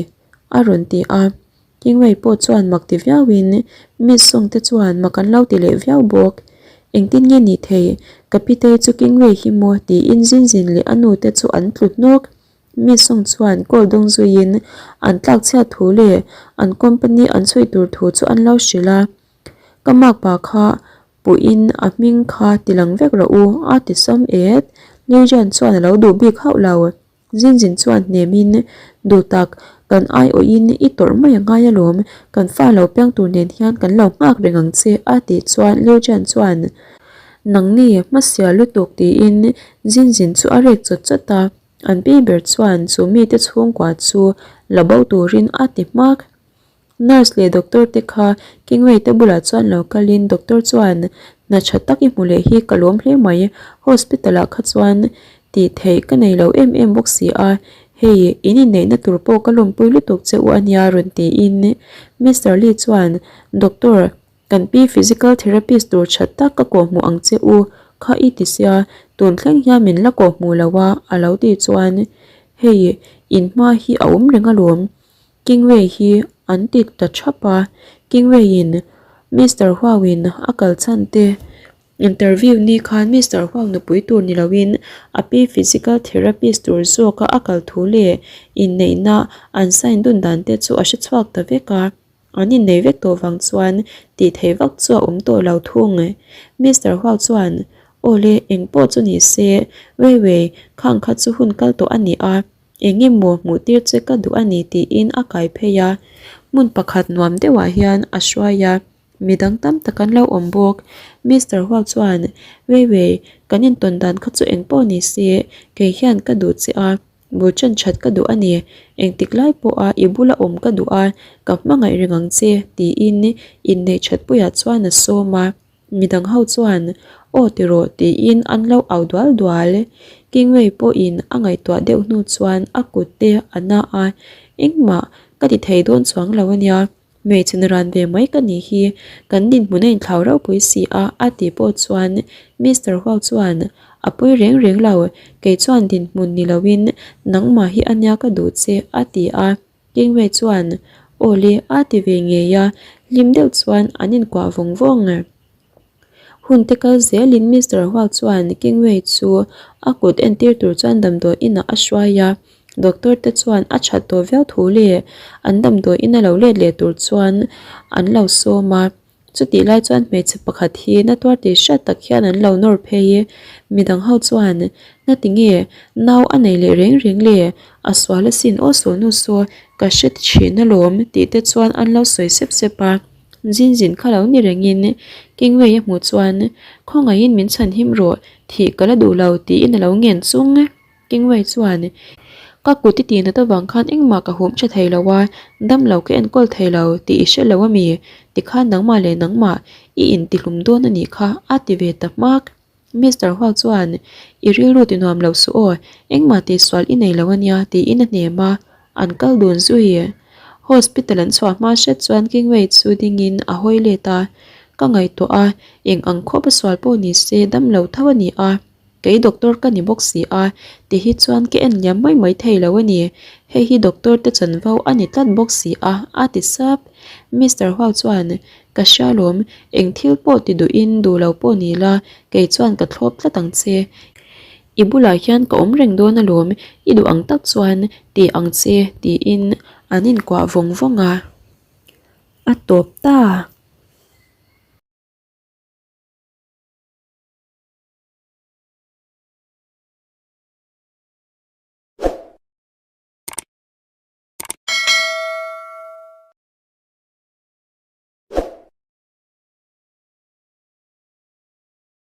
a rawn ti a. Kingwei pawh chuan mak ti viauin Miss Song te chuan mak an lo ti leh viau bawk. Engtin nge ni thei, ka pitei chu Kingwei hi maw tiin Zinzin leh a nu te chu an tlu hnawk. Miss Song chuan call dawng zuiin an tlak chhiat thu leh an company an chhui tur thu chu an lo hrilh a. Ka makpa kha puhin a hming kha tilang vek rawh u a ti sawm et. Liujian chuan a lo duh bik hauh lo. Zinzin chuan hnemin, Duh tak, kan aiawhin i tawrh mai a ngai alawm, kan fa lo piang tur nen hian kan lo nghak reng ang che a tih chuan Liujian chuan, Nangni, hmasial lutuk tiin Zinzin chu a rek chawt chawt a, an pi ber chuan chu mite chhungkua chu la bo turin a ti hmak. Nurse leh doctor te kha Kingway te bulah chuan lo kalin doctor chuan hna tha tak i hmu leh hi ka lawm hle mai, hospital ah kha chuan tih theih ka nei lo em em bawk si a, hei in inneihna tur pawh ka lawmpui lutuk che u ania rawn tiin Mister Lee chuan doctor Kan pi physical therapist tur that tak ka kawhhmuh ang che u kha i ti sia, tun thleng hian min la kawhhmuh lo a a lo tih chuan hei in hma hi a awm reng alawm. Kingway hi an ti ta thap a, Kingway in Mister Huau in a kal chhan te interview ni khan Mister Huau nupui tur ni lo in a pi physical therapist tur zawk a a kal thu leh inneihna an sign dun dan te chu a hre chhuak ta vek a. An innei vek tawh vang chuan tih theih vak chu a awm tawh lo thung. Mister Huau chuan, Aw le, eng pawh chu ni se, Wei Wei, khang kha chu hun kal tawh a ni a, eng emaw hmuh tir che ka duh a ni tiin a kai phei a. Hmun pakhat nuam deuhah hian a hruai a, midang tam tak an lo awm bawk. Mister Huau chuan, Wei Wei, kan intawn dan kha chu eng pawh ni se, kei hian ka duh che a. Bul ṭan ṭhat ka duh a ni, engtik lai pawha i bula awm ka duh a, ka hmangaih reng ang che, tiin inneih ṭhatpuiah chuan a sawm a. Midang ho chuan, Aw ti rawh, tiin an lo au dual dual. Kingwei pawhin a ngaihtuah deuh hnu chuan a kut te a na a, Engmah ka ti thei dawn chuang lo a nia. Hmeichhe naran ve mai ka nih hi, kan dinhmun a inthlau ropui si a, a tih pawh chuan Mister Huau chuan, A pawi reng reng lo, kei chuan dinhmun ni loin nangmah hi a nia ka duh che, a ti a. Kingwei chuan, Aw le, a ti ve ngei a, hlim deuh chuan an inkuah vawng vawng. Hun te kal zelin Mister Huak chuan Kingwei chu a kut entir tur chuan damdawi inah a hruai a, doctor te chuan a that tawh viau thu leh an damdawi ina lo let leh tur chuan an lo sawm a. Chutih lai chuan hmeichhe pakhat hi na tuar tih hriat tak hian an lo nawr phei i, midang ho chuan, Ngatinge, nau a nei leh reng reng le, a sual asin aw sawnu saw ka hre thin alawm tih te chuan an lo sawi sep sep a. Zin zin kha lo ni rengin Kingwei a hmuh chuan khawngaihin min chhan him rawh thih ka la duh lo tiin a lo ngen chung. Kingwei chuan ka kut i tih nat avang khan engmah ka hum tha thei lo a, dam lo ka enkawl thei lo tih i hre lo a mi? Tikhan nangmah leh nangmah i intihlum dawn a nih kha a ti ve ta hmak. Mister Huak chuan, I rilru ti nuam lo suh aw, engmah tihsual i nei lo a nia, tiin a hnem a, an kal dun zui. Hospital an chhuah hma hret chuan Kingway chu dingin a hawi let a, Ka ngaihtuah a, eng ang khawp a sual pawh ni se dam lo tho a ni a, kei doctor ka ni bawk si a, ti hi chuan ka en liam mai mai thei lo a ni, hei hi doctor te chanvo a ni tlat bawk si a, a ti sap. Mister Huak chuan, Ka hria lawm, eng thil pawh ti duhin duh lo pawh ni la, kei chuan ka thlawp tlat ang che. I bulah hian ka awm reng dawn alawm, i duh ang tak chuan ti ang che, tiin an inkuah vawng vawng a. A tawp ta.